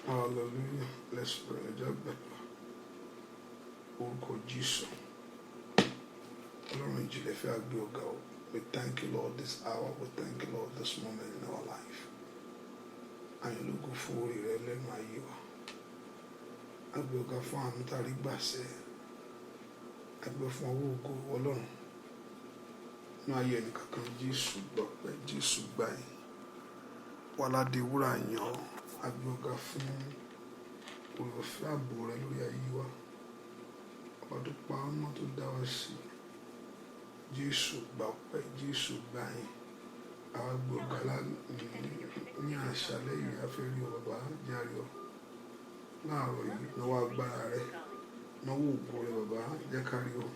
Hallelujah. Let's pray. Ẹ jẹ́ gbàdúrà. Orúkọ Jésù. Ọlọ́run ìjìnlẹ̀ fẹ́ àgbé ọ̀gá o. We thank you, Lord, this hour. We thank you, Lord, this moment in our life. Àyànlógo fún orí rẹ lẹ́nu ayé wa. Àgbé ọ̀gá fún àánú tá a rí gbà sẹ́. Àgbé fún ọwọ́ ògo Ọlọ́run. Ní ayé ẹnìkankan, Jésù gbọpẹ́, Jésù gbà yín. Wàládé wúrà yàn ọ́. Àgbé ọ̀gá fún oore ọ̀fẹ́ ààbò rẹ lórí ayé wa. Ọba tó pa á mọ́, tó dá wa sí. Jésù gba ọpẹ́, Jésù gbà yín. Àwa gbé ọ̀gá ní àṣálẹ́ yìí, a fẹ́ rí ọ, bàbá, járe ọ. Láàárọ̀ yìí, nawọ́ agbára rẹ, nawọ́ ògo rẹ, bàbá, jẹ́ ká rí ọ.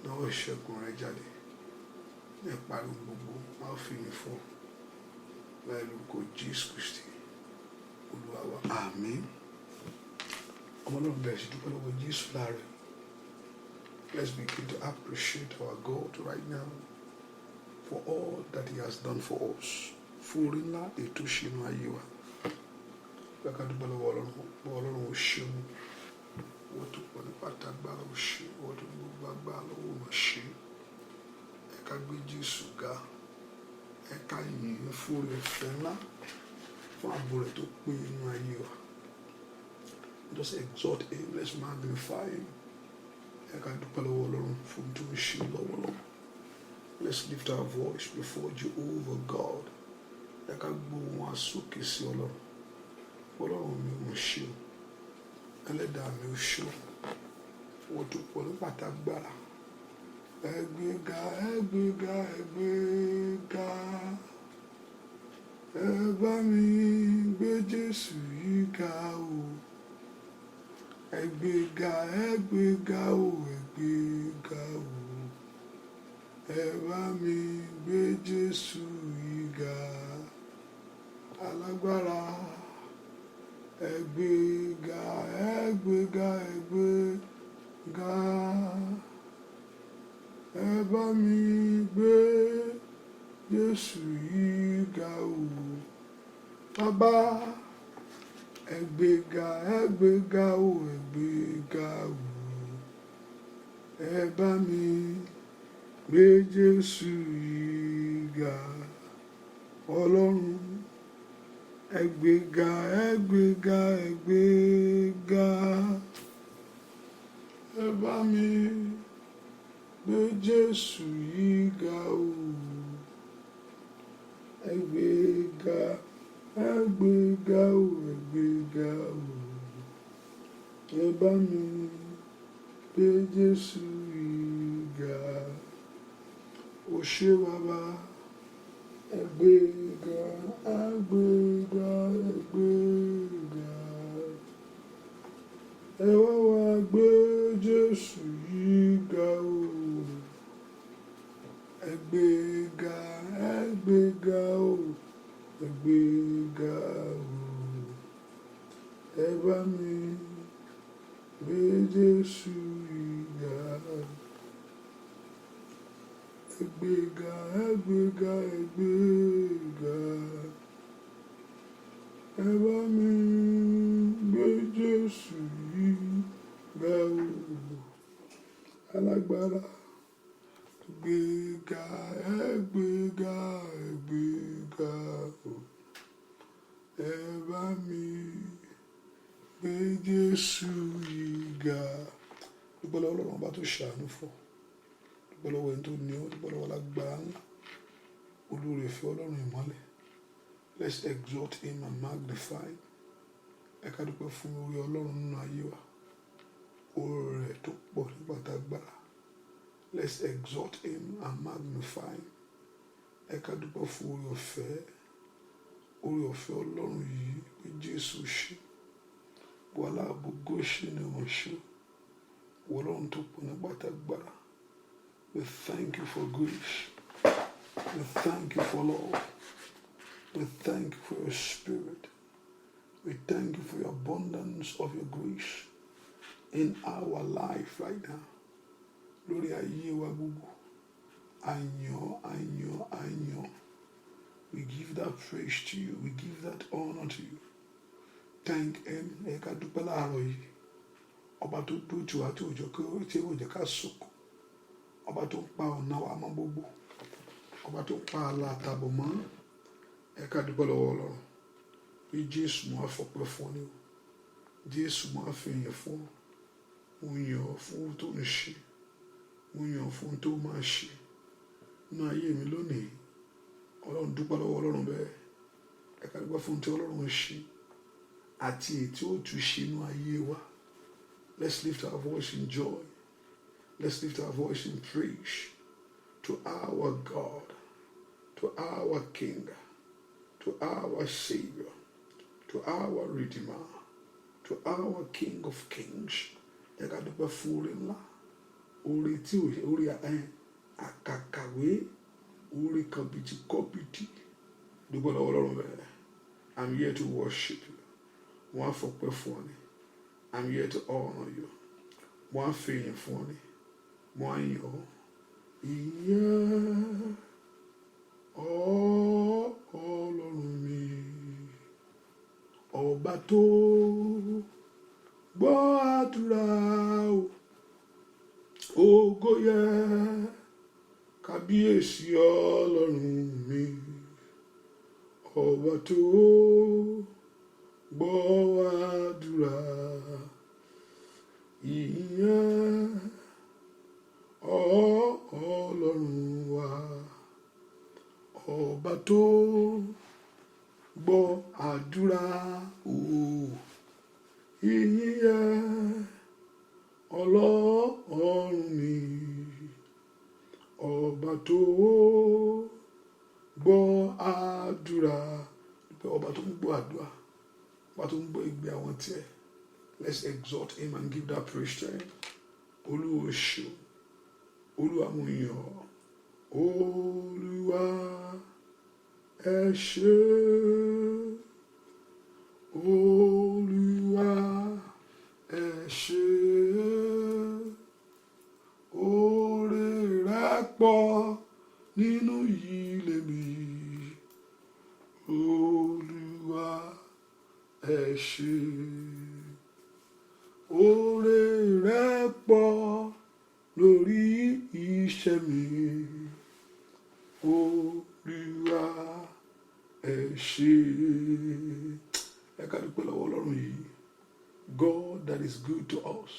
Nawọ́ ìṣẹ́gun rẹ jáde. Ní ìparí gbogbo, a ó fi ìyìn fún ọ. Láì lórúkọ Jésù Kristi, Olúwa wa. Àmín. Ọmọ Ọlọ́run, bẹ̀rẹ̀ sí dúpẹ́ lọ́wọ́ Jésù láàárọ̀ yìí. Let's begin to appreciate our God right now for all that He has done for us. Fún oore ńlá ètò ìṣẹ́nu ayé wa. Bẹ́ẹ̀ ká dúpẹ́ lọ́wọ́ Ọlọ́run, pé Ọlọ́run ò ṣeun. Wọ́n tó pọ̀ nípa tagbára ò ṣe, wọ́n tó ní gbogbo agbára lọ́wọ́ ò ṣe. Ẹ ká gbé Jésù ga. Ẹ ká yìn ín fún oore ọ̀fẹ́ ńlá, fún ààbò rẹ̀ tó pé inú ayé wa. Just exalt Him, let's magnify Him. Ẹ ká dúpẹ́ lọ́wọ́ Ọlọ́run fún tó ń ṣe lọ́wọ́lọ́wọ́. Let's lift our voice before Jehovah God. Ẹ ká gbóhùn wa sókè sí Ọlọ́run. Ọlọ́run mi ò ṣe o. Ẹlẹ́dàá mi ò ṣe o. Wọ́n tó pọ̀ nípa tagbára. Ẹ gbéga, ẹ gbéga, ẹ gbéga. Ẹ bá mi gbé Jésù yìí ga o. Ẹ gbéga, ẹ gbéga o, ẹ gbéga o. Ẹ bá mi gbé Jésù yìí ga. Alágbára. Ẹ gbéga, ẹ gbéga, ẹ gbéga. Ẹ bá mi gbé Jésù yìí ga o. Bàbá, ẹ gbéga, ẹ gbéga o, ẹ gbéga o. Ẹ bá mi gbé Jésù yìí ga. Ọlọ́run, ẹ gbéga, ẹ gbéga, ẹ gbéga. Ẹ bá mi gbé Jésù yìí ga o. Ẹ gbéga, ẹ gbéga o, ẹ gbéga o. Ẹ bá mi gbé Jésù yìí ga. O ṣé, bàbá. Ẹ gbéga, ẹ gbéga, ẹ gbéga. Ẹ wá wá gbé Jésù yìí ga o. Ẹ gbéga, ẹ gbéga o, ẹ gbéga o. Ẹ bá mi gbé Jésù yìí ga. Ẹ gbéga, ẹ gbéga, ẹ gbéga. Ẹ bá mi gbé Jésù yìí ga o. Alágbára. Gbéga, ẹ gbéga, ẹ gbéga o. Ẹ bá mi gbé Jésù yìí ga. Dúpẹ́ lọ́wọ́ Ọlọ́run ọba tó ṣàánú fún ọ. Dúpẹ́ lọ́wọ́ ẹni tó ní ọ. Dúpẹ́ lọ́wọ́ alágbára ńlá. Olóore ọ̀fẹ́ Ọlọ́run ìmọ́lẹ̀. Let's exalt Him and magnify Him. Ẹ ká dúpẹ́ fún oore Ọlọ́run nínú ayé wa. Oore rẹ̀ tó pọ̀ nípa tagbára. Let's exalt Him and magnify Him. Ẹ ká dúpẹ́ fún oore ọ̀fẹ́. Oore ọ̀fẹ́ Ọlọ́run yìí pé Jésù ṣe. Wàhálà àbò ṣe ni wọ́n ṣe. Ọlọ́run tó pọ̀ nípa tagbára. We thank you for grace. We thank you for love. We thank you for your spirit. We thank you for your abundance of your grace in our life right now. Lórí ayé wa gbogbo. Àyàn, àyàn, àyàn. We give that praise to you. We give that honor to you. Thank him. Ẹ ká dúpẹ́ láàárọ̀ yìí. Ọba tó dúró tì wá tí ò jẹ́ kí tí ò jẹ́ ká sunkún. Ọba tó ń pa ọ̀nà wa mọ́ gbogbo. Ọba tó ń pa àlà àtàbọ̀ mọ́. Ẹ ká dúpẹ́ lọ́wọ́ Ọlọ́run. Bí Jésù, mo á fọpẹ́ fún ọ ní o. Jésù, mo á fi ìyìn fún ọ. Mo yìn ọ́ fún ohun tó ń ṣe. Mo yìn ọ́ fún ohun tó máa ṣe nínú ayé mi lónìí. Ọlọ́run, dúpẹ́ lọ́wọ́ Ọlọ́run bẹ́ẹ̀. Ẹ ká dúpẹ́ fún ohun tí Ọlọ́run ń ṣe àti èyí tí ó tún ṣe nínú ayé wa. Let's lift our voice in joy. Let's lift our voice in praise to our God, to our King, to our Savior, to our Redeemer, to our King of Kings. Ẹ ká dúpẹ́ fún oore ńlá, oore tí ò oore ẹ àkàkàwé, oore kàbìtì kọ́bìtì. Dúpẹ́ lọ́wọ́ Ọlọ́run bẹ́ẹ̀. I'm here to worship you. Wọ́n á fọpẹ́ fún ọ ni. I'm here to honor you. Wọ́n á fi ìyìn fún ọ ni. Wọ́n á yìn ọ́. Ìyẹn Ọlọ́run mi, ọba tó gbọ́ àdúrà o, ògo yẹ kábíyèsí Ọlọ́run mi, ọba tó gbọ́ àdúrà. Ìyẹn Ọlọ́run wa, ọba tó gbọ́ àdúrà o, ìyìn yẹ Ọlọ́run mi, ọba tó gbọ́ àdúrà. Ọba tó ń gbọ́ àdúrà, ọba tó ń gbọ́ igbe àwọn tiẹ̀. Let's exalt him and give that praise to him. Olúwa ṣe o, Olúwa, mo yìn ọ́. Olúwa, ẹ ṣé. Olúwa, ẹ ṣé. Oore rẹ̀ pọ̀ nínú ilé mi. Olúwa, ẹ ṣé. Oore rẹ̀ pọ̀ lórí iṣẹ́ mi. Olúwa, ẹ ṣé. Ẹ ká dúpẹ́ lọ́wọ́ Ọlọ́run yìí. God that is good to us,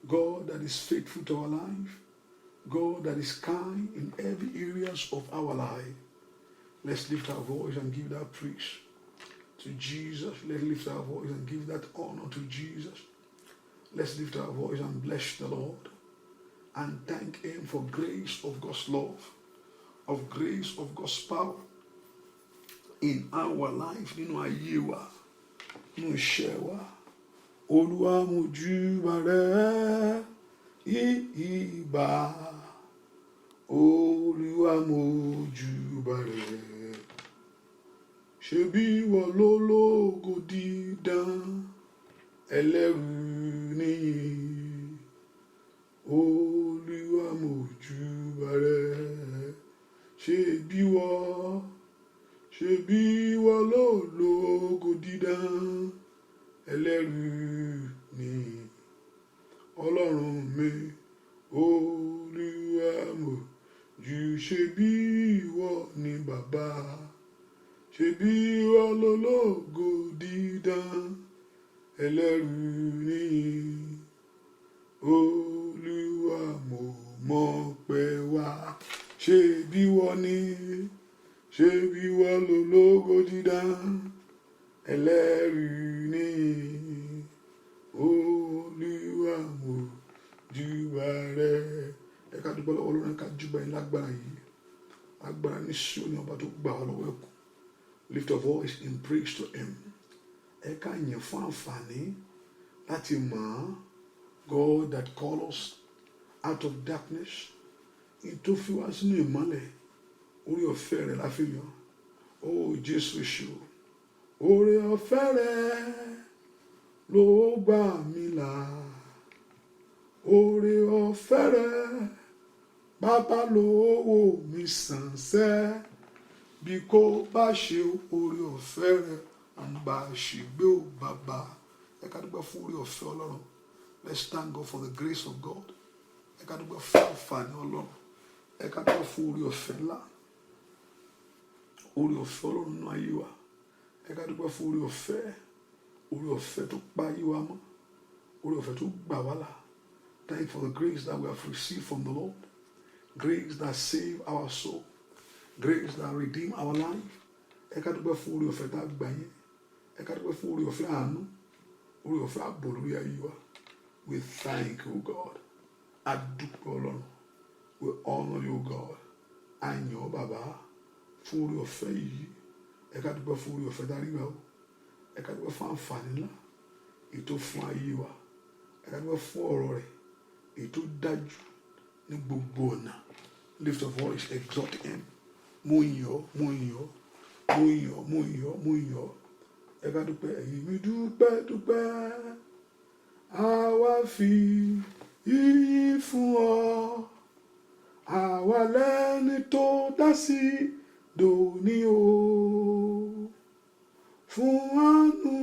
God that is faithful to our life, God that is kind in every areas of our life. Let's lift our voice and give that praise to Jesus. Let's lift our voice and give that honor to Jesus. Let's lift our voice and bless the Lord and thank Him for grace of God's love, of grace of God's power in our life, nínú ayé wa, nínú iṣẹ́ wa. Olúwa, mo júbà rẹ, ìbà. Olúwa, mo júbà rẹ. Ṣebí ìwọ ló lógo dídán, ẹlẹ́rù níyìn. Olúwa, mo júbà rẹ. Ṣebí ìwọ ló lógo dídán, ẹlẹ́rù níyìn. Ọlọ́run mi, Olúwa, mo jù. Ṣebí ìwọ ni bàbá, ṣebí ìwọ ló lógo dídán, ẹlẹ́rù níyìn. Olúwa, mo mọpẹ́ wá. Ṣebí ìwọ ni, ṣebí ìwọ ló lógo dídán, ẹlẹ́rù níyìn. Olúwa, mo júbà rẹ. Ẹ ká dúpẹ́ lọ́wọ́ Ọlọ́run, ká júbà yín lágbára yìí, agbára ní Síónì, ọba tó gbà wá lọ́wọ́ ẹkùn. Lift your voice in praise to him. Ẹ ká yìn fún àǹfààní láti mọ̀ ọ́n. God that call us out of darkness tó fi wá sínú ìmọ́lẹ̀, oore ọ̀fẹ́ rẹ̀ la fi yàn. Ó Jésù, ṣe o, oore ọ̀fẹ́ rẹ̀ ló gbà mí là. Oore ọ̀fẹ́ rẹ̀, bàbá, ló wò mí sàn sẹ́. Bí kò bá ṣe oore ọ̀fẹ́ rẹ̀, N bá ṣègbé o, bàbá. Ẹ ká dúpẹ́ fún oore ọ̀fẹ́ Ọlọ́run. Let's thank God for the grace of God. Ẹ ká dúpẹ́ fún àǹfààní Ọlọ́run. Ẹ ká dúpẹ́ fún oore ọ̀fẹ́ ńlá. Oore ọ̀fẹ́ Ọlọ́run nínú ayé wa. Ẹ ká dúpẹ́ fún oore ọ̀fẹ́. Oore ọ̀fẹ́ tó pa ayé wa mọ́. Oore ọ̀fẹ́ tó gbà wá là. Thank you for the grace that we have received from the Lord. Grace that save our soul. Grace that redeem our life. Ẹ ká dúpẹ́ fún oore ọ̀fẹ́ tá a gbà yẹn. Ẹ ká dúpẹ́ fún oore ọ̀fẹ́ àánú. Oore ọ̀fẹ́ ààbò lórí ayé wa. We thank you, God. A dúpẹ́ Ọlọ́run. We honor you, God. A yìn ọ́, bàbá, fún oore ọ̀fẹ́ yìí. Ẹ ká dúpẹ́ fún oore ọ̀fẹ́ tá a rí gbà o. Ẹ ká dúpẹ́ fún àǹfààní ńlá èyí tó fún ayé wa. Ẹ ká dúpẹ́ fún ọ̀rọ̀ rẹ̀ èyí tó dájú ní gbogbo ọ̀nà. Lift your voice, exalt him. Mo yìn ọ́, mo yìn ọ́, mo yìn ọ́, mo yìn ọ́, mo yìn ọ́. Ẹ ká dúpẹ́. Ẹ̀yin mi dúpẹ́ dúpẹ́. Àwa fi ìyìn fún ọ. Àwa lẹ́ni tó dá sí dòní o. Fún àánú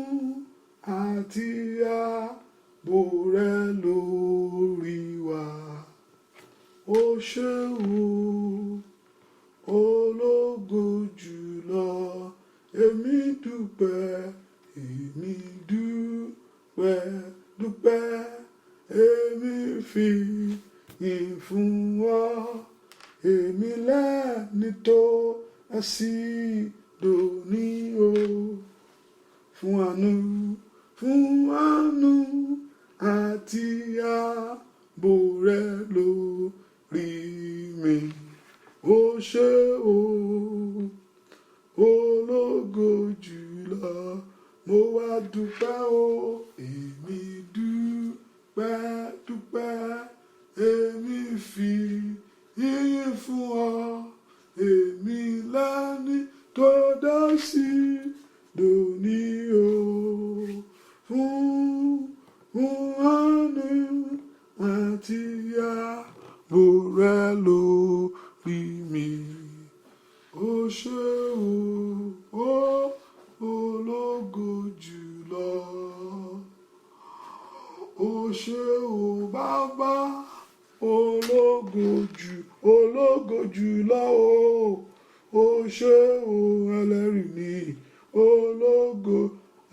àti ààbò rẹ lórí wa. Ó ṣé o, ológo jùlọ. Èmi dúpẹ́, èmi dúpẹ́, dúpẹ́. Èmi fi ìyìn fún ọ. Èmi lẹ́ni tó dá sí dòní o. Fún àánú, fún àánú àti ààbò rẹ lórí mi. Ó ṣé o, ológo jùlọ. Mo wá dúpẹ́ o. Èmi dúpẹ́ dúpẹ́. Èmi fi ìyìn fún ọ. Èmi lẹ́ni tó dá sí dòní o. Fún àánú àti ààbò rẹ lórí mi. Ó ṣé o, ológo jùlọ. Ó ṣé o, bàbá, ológo jù, ológo jùlọ o. Ó ṣé o, ẹlẹ́rìí ni ológo,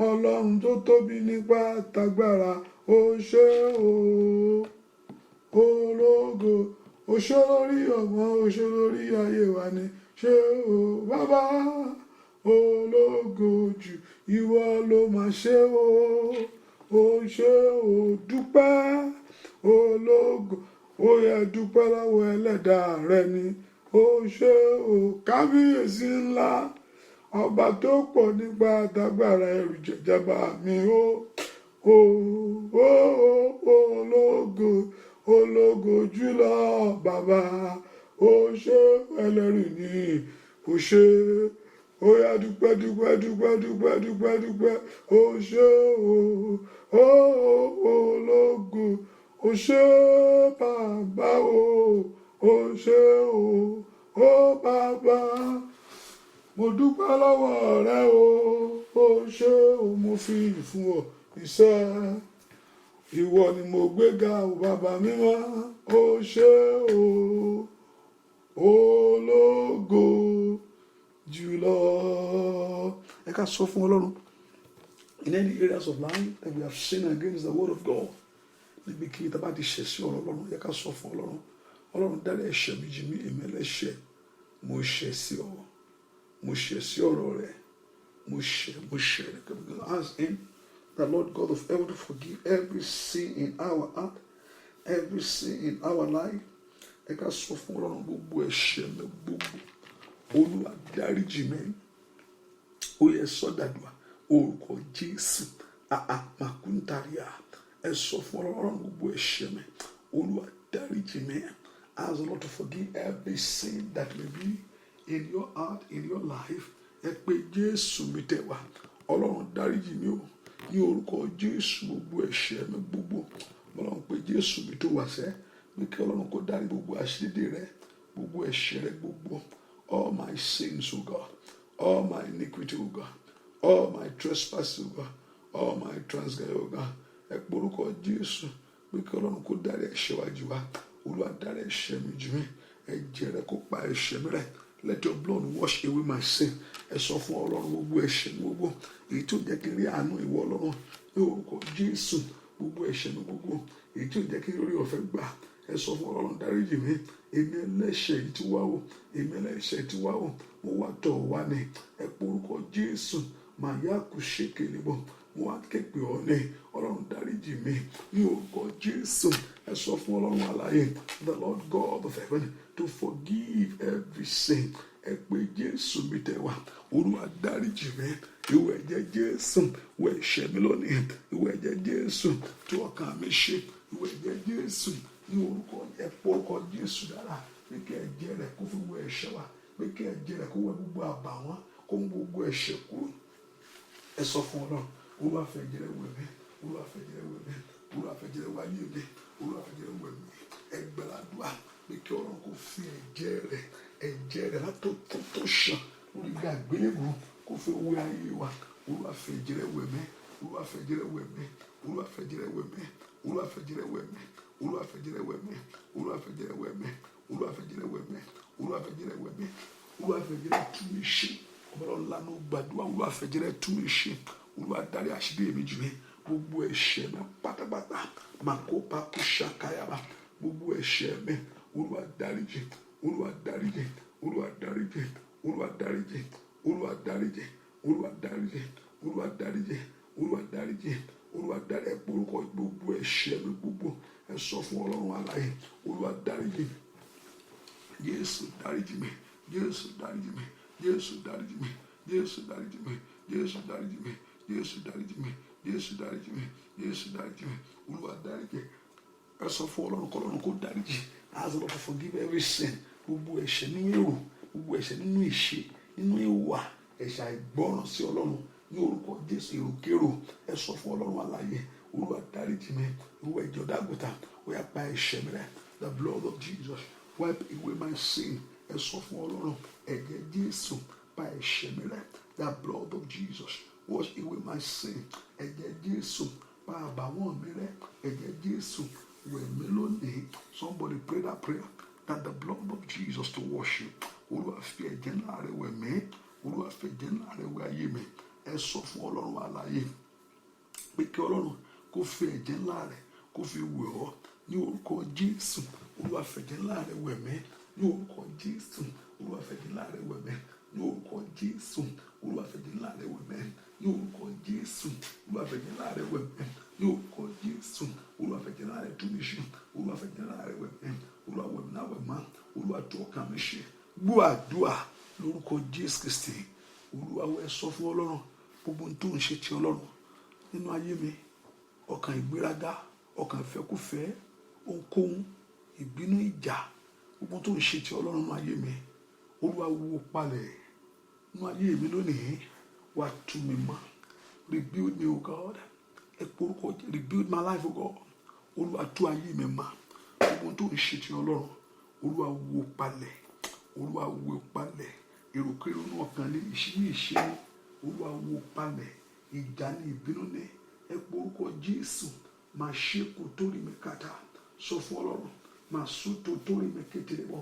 Ọlọ́run tó tóbi nípa tagbára. Ó ṣé o, ológo. Ó ṣé lórí ọmọ, ó ṣé lórí ayé wa ni. Ṣé o, bàbá, ológo jù, ìwọ ló máa ṣe o. Ó ṣé o, dúpẹ́ ológo. Ó yẹ dúpẹ́ lọ́wọ́ ẹlẹ́dàá rẹ ni. Ó ṣé o, kábíyèsí ńlá, ọba tó pọ̀ nípa tagbára, ẹrù jẹjẹba mi o. O o ológo, ológo jùlọ, bàbá. Ó ṣé, ẹlẹ́rìí ni. Ó ṣé. Ó yá, dúpẹ́ dúpẹ́ dúpẹ́ dúpẹ́ dúpẹ́ dúpẹ́. Ó ṣé o, ó ológo. Ó ṣé, bàbá o. Ó ṣé o, ó bàbá. Mo dúpẹ́ lọ́wọ́ rẹ o. Ó ṣé o, mo fi ìfún ọ iṣẹ́. Ìwọ ni mo gbéga o, bàbá mímọ́. Ó ṣé o, ológo jùlọ. Ẹ ká sọ fún Ọlọ́run, in any areas of life that we have sinned against the word of God, níbi kí tá bá ti ṣẹ̀ sí ọ̀rọ̀ Ọlọ́run, ẹ ká sọ fún Ọlọ́run. Ọlọ́run, dárí ẹ̀ṣẹ̀ mi jì mí, èmi ẹlẹ́ṣẹ̀. Mo ṣẹ̀ sí ọ, mo ṣẹ̀ sí ọ̀rọ̀ rẹ, mo ṣẹ̀, mo ṣẹ̀. Ask him, the Lord God of heaven, to forgive every sin in our heart, every sin in our life. Ẹ ká sọ fún Ọlọ́run, gbogbo ẹ̀ṣẹ̀ mi gbogbo, Olúwa, dáríjì mi. Ó yẹ sọ́dàdùà orúkọ Jésù. Àà màkúntàríà. Ẹ sọ fún Ọlọ́run, gbogbo ẹ̀ṣẹ̀ mi, Olúwa, dáríjì mi. Ask the Lord to forgive every sin that may be in your heart, in your life. Ẹ pé Jésù mi tẹ̀ wá. Ọlọ́run, dáríjì mi o, ní orúkọ Jésù, gbogbo ẹ̀ṣẹ̀ mi gbogbo. Ọlọ́run, pé Jésù mi tó wà sẹ́ pé kí Ọlọ́run kó dárí gbogbo àṣírí rẹ, gbogbo ẹ̀ṣẹ̀ rẹ gbogbo. All my sins, O God, all my iniquity, O God, All my trespasses, O God, all my transgressions, O God. Ẹ pe orúkọ Jésù pé kí Ọlọ́run kó dárí ẹ̀ṣẹ̀ wa jì wá. Olúwa, dárí ẹ̀ṣẹ̀ mi jì mí. Ẹ̀jẹ̀ rẹ kó pa ẹ̀ṣẹ̀ mi rẹ́. Let your blood wash away my sin. Ẹ sọ fún Ọlọ́run gbogbo ẹ̀ṣẹ̀ mi gbogbo èyí tó jẹ́ kí n rí àánú ìwọ Ọlọ́run ní orúkọ Jésù. Gbogbo ẹ̀ṣẹ̀ mi gbogbo èyí tó jẹ́ kí n rí ọ̀fẹ́ gbà, ẹ sọ fún Ọlọ́run, dáríjì mi, èmi ẹlẹ́ṣẹ̀ yìí ti wá o, èmi ẹlẹ́ṣẹ̀ ti wá o, mo wá tọ̀ wá ní. Ẹ pe orúkọ Jésù. Màyà kù ṣèkèlè bọ̀, mo wá képe ọ ní. Ọlọ́run, dáríjì mi ní orúkọ Jésù. Ẹ sọ fún Ọlọ́run alààyè, the Lord God of heaven, to forgive every sin. Ẹ pé Jésù mi tẹ wá. Olúwa, dáríjì mi. Ìwẹ̀ ẹ̀jẹ̀ Jésù wẹ̀ ẹ̀ṣẹ̀ mi lónìí. Ìwẹ̀ ẹ̀jẹ̀ Jésù tú ọkàn mi ṣe. Ìwẹ̀ ẹ̀jẹ̀ Jésù ní orúkọ. Ẹ pé orúkọ Jésù dára pé kí ẹ̀jẹ̀ rẹ̀ kó fi wẹ̀ ẹ̀ṣẹ̀ wa, pé kí ẹ̀jẹ̀ rẹ̀ kó wẹ̀ gbogbo àbàwọ́n, kó mú gbogbo ẹ̀ṣẹ̀ kúrò. Ẹ sọ fún Ọlọ́run. Olúwa, fẹ̀jẹ̀ rẹ̀ wẹ̀ mí. Olúwa, fẹ̀jẹ̀ rẹ̀ wẹ̀ mí. Olúwa, fẹ̀jẹ̀ rẹ̀ wẹ̀ ayé mi. Olúwa, fẹ̀jẹ̀ rẹ̀ wẹ̀ mí. Ẹ gbàdúrà pé kí Ọlọ́run kó fi ẹ̀jẹ̀ rẹ̀, ẹ̀jẹ̀ rẹ̀ látò tó ṣàn lórí igi àgbélébùú, kó fi wẹ̀ ayé wa. Olúwa, fẹ̀jẹ̀ rẹ̀ wẹ̀ mí. Olúwa, fẹ̀jẹ̀ rẹ̀ wẹ̀ mí. Olúwa, fẹ̀jẹ̀ rẹ̀ wẹ̀ mí. Olúwa, fẹ̀jẹ̀ rẹ̀ wẹ̀ mí. Olúwa, fẹ̀jẹ̀ rẹ̀ wẹ̀ mí. Olúwa, fẹ̀jẹ̀ rẹ̀ wẹ̀ mí. Olúwa, fẹ̀jẹ̀ rẹ̀ wẹ̀ mí. Olúwa, fẹ̀jẹ̀ rẹ̀ wẹ̀ mí. Olúwa, fẹ̀jẹ̀ rẹ̀ tú mi ṣe. Ọlọ́run lánàá, gbàdúrà. Olúwa, fẹ̀jẹ̀ rẹ̀ tú mi ṣe. Olúwa, dárí àṣírí mi jì mí, gbogbo ẹ̀ṣẹ̀ mi pátápátá. Màkópa kó ṣàkáyàbá, gbogbo ẹ̀ṣẹ̀ mi, Olúwa dáríjì. Olúwa dáríjì. Olúwa dáríjì. Olúwa dáríjì. Olúwa dáríjì. Olúwa dáríjì. Olúwa dáríjì. Olúwa dáríjì. Olúwa dárí. Ẹ porúkọ gbogbo ẹ̀ṣẹ̀ mi gbogbo. Ẹ sọ fún Ọlọ́run alààyè. Olúwa dáríjì. Jésù, dáríjì mi. Jésù, dáríjì mi. Jésù, dáríjì mi. Jésù, dáríjì mi. Jésù, dáríjì mi. Jésù, dáríjì mi. Jésù, dáríjì mi. Jésù, dáríjì mi. Olúwa, dáríjì. Ẹ sọ fún Ọlọ́run kọ́ Ọlọ́run kó dáríjì. Ask the Lord to forgive every sin. Gbogbo ẹ̀ṣẹ̀ nínú èrò, gbogbo ẹ̀ṣẹ̀ nínú ìṣe, nínú ìwà, ẹ̀ṣẹ̀ àìgbọ́ràn sí Ọlọ́run ní orúkọ Jésù, èròkérò. Ẹ sọ fún Ọlọ́run alààyè. Olúwa, dáríjì mi. Ìwẹ̀ ẹ̀jẹ̀ ọ̀dọ́-àgùntàn, ó yá, pa ẹ̀ṣẹ̀ mi rẹ́. The blood of Jesus, wipe away my sin. Ẹ sọ fún Ọlọ́run. Ẹ̀jẹ̀ Jésù, pa ẹ̀ṣẹ̀ mi rẹ́. The blood of Jesus, wash away my sin. Ẹ̀jẹ̀ Jésù, pa àbàwọ́n mi rẹ́. Ẹ̀jẹ̀ Jésù, wẹ̀ mí lónìí. Somebody pray that prayer, that the blood of Jesus to wash you. Olúwa, fi ẹ̀jẹ̀ ńlá rẹ̀ wẹ̀ mí. Olúwa, fi ẹ̀jẹ̀ ńlá rẹ̀ wẹ̀ ayé mi. Ẹ sọ fún Ọlọ́run alààyè pé kí Ọlọ́run kó fi ẹ̀jẹ̀ ńlá rẹ̀ kó fi wẹ̀ ọ́ ní orúkọ Jésù. Olúwa, fẹ̀jẹ̀ ńlá rẹ̀ wẹ̀ mí ní orúkọ Jésù. Olúwa, fẹ̀jẹ̀ ńlá rẹ̀ wẹ̀ mí ní orúkọ Jésù. Olúwa, fẹ̀jẹ̀ ńlá rẹ̀ wẹ̀ mí ní orúkọ Jésù. Olúwa, fẹ̀jẹ̀ ńlá rẹ̀ wẹ̀ mí ní orúkọ Jésù. Olúwa, fẹ̀jẹ̀ ńlá rẹ̀ tú mi ṣe. Olúwa, fẹ̀jẹ̀ ńlá rẹ̀ wẹ̀ mí. Olúwa, wẹ̀ mí náà, wẹ̀ má. Olúwa, tú ọkàn mi ṣe. Gbọ́ àdúrà lórúkọ Jésù Kristi Olúwa. Wẹ̀, sọ fún Ọlọ́run gbogbo ohun tó ń ṣe ti Ọlọ́run nínú ayé mi: ọkàn ìgbéraga, ọkàn ìfẹ́kúfẹ̀ẹ́, ohunkóhun, ìbínú, ìjà, gbogbo tó ń ṣe ti Ọlọ́run nínú ayé mi, Olúwa, wó palẹ̀ nínú ayé mi lónìí, wá tú mi mọ́. Rebuild me, O God. Ẹ pe orúkọ. Rebuild my life, O God. Olúwa, tú ayé mi mọ́. Gbogbo tó ń ṣe ti Ọlọ́run, Olúwa, wó palẹ̀. Olúwa, wó palẹ̀. Èròkérò inú ọkàn ní ìṣí ìṣe ní, Olúwa, wó palẹ̀. Ìjà ní, ìbínú ní. Ẹ pe orúkọ Jésù. Máa ṣe kó torí mi kàtà. Sọ fún Ọlọ́run. Máa sún tó torí mi kékeré bọ̀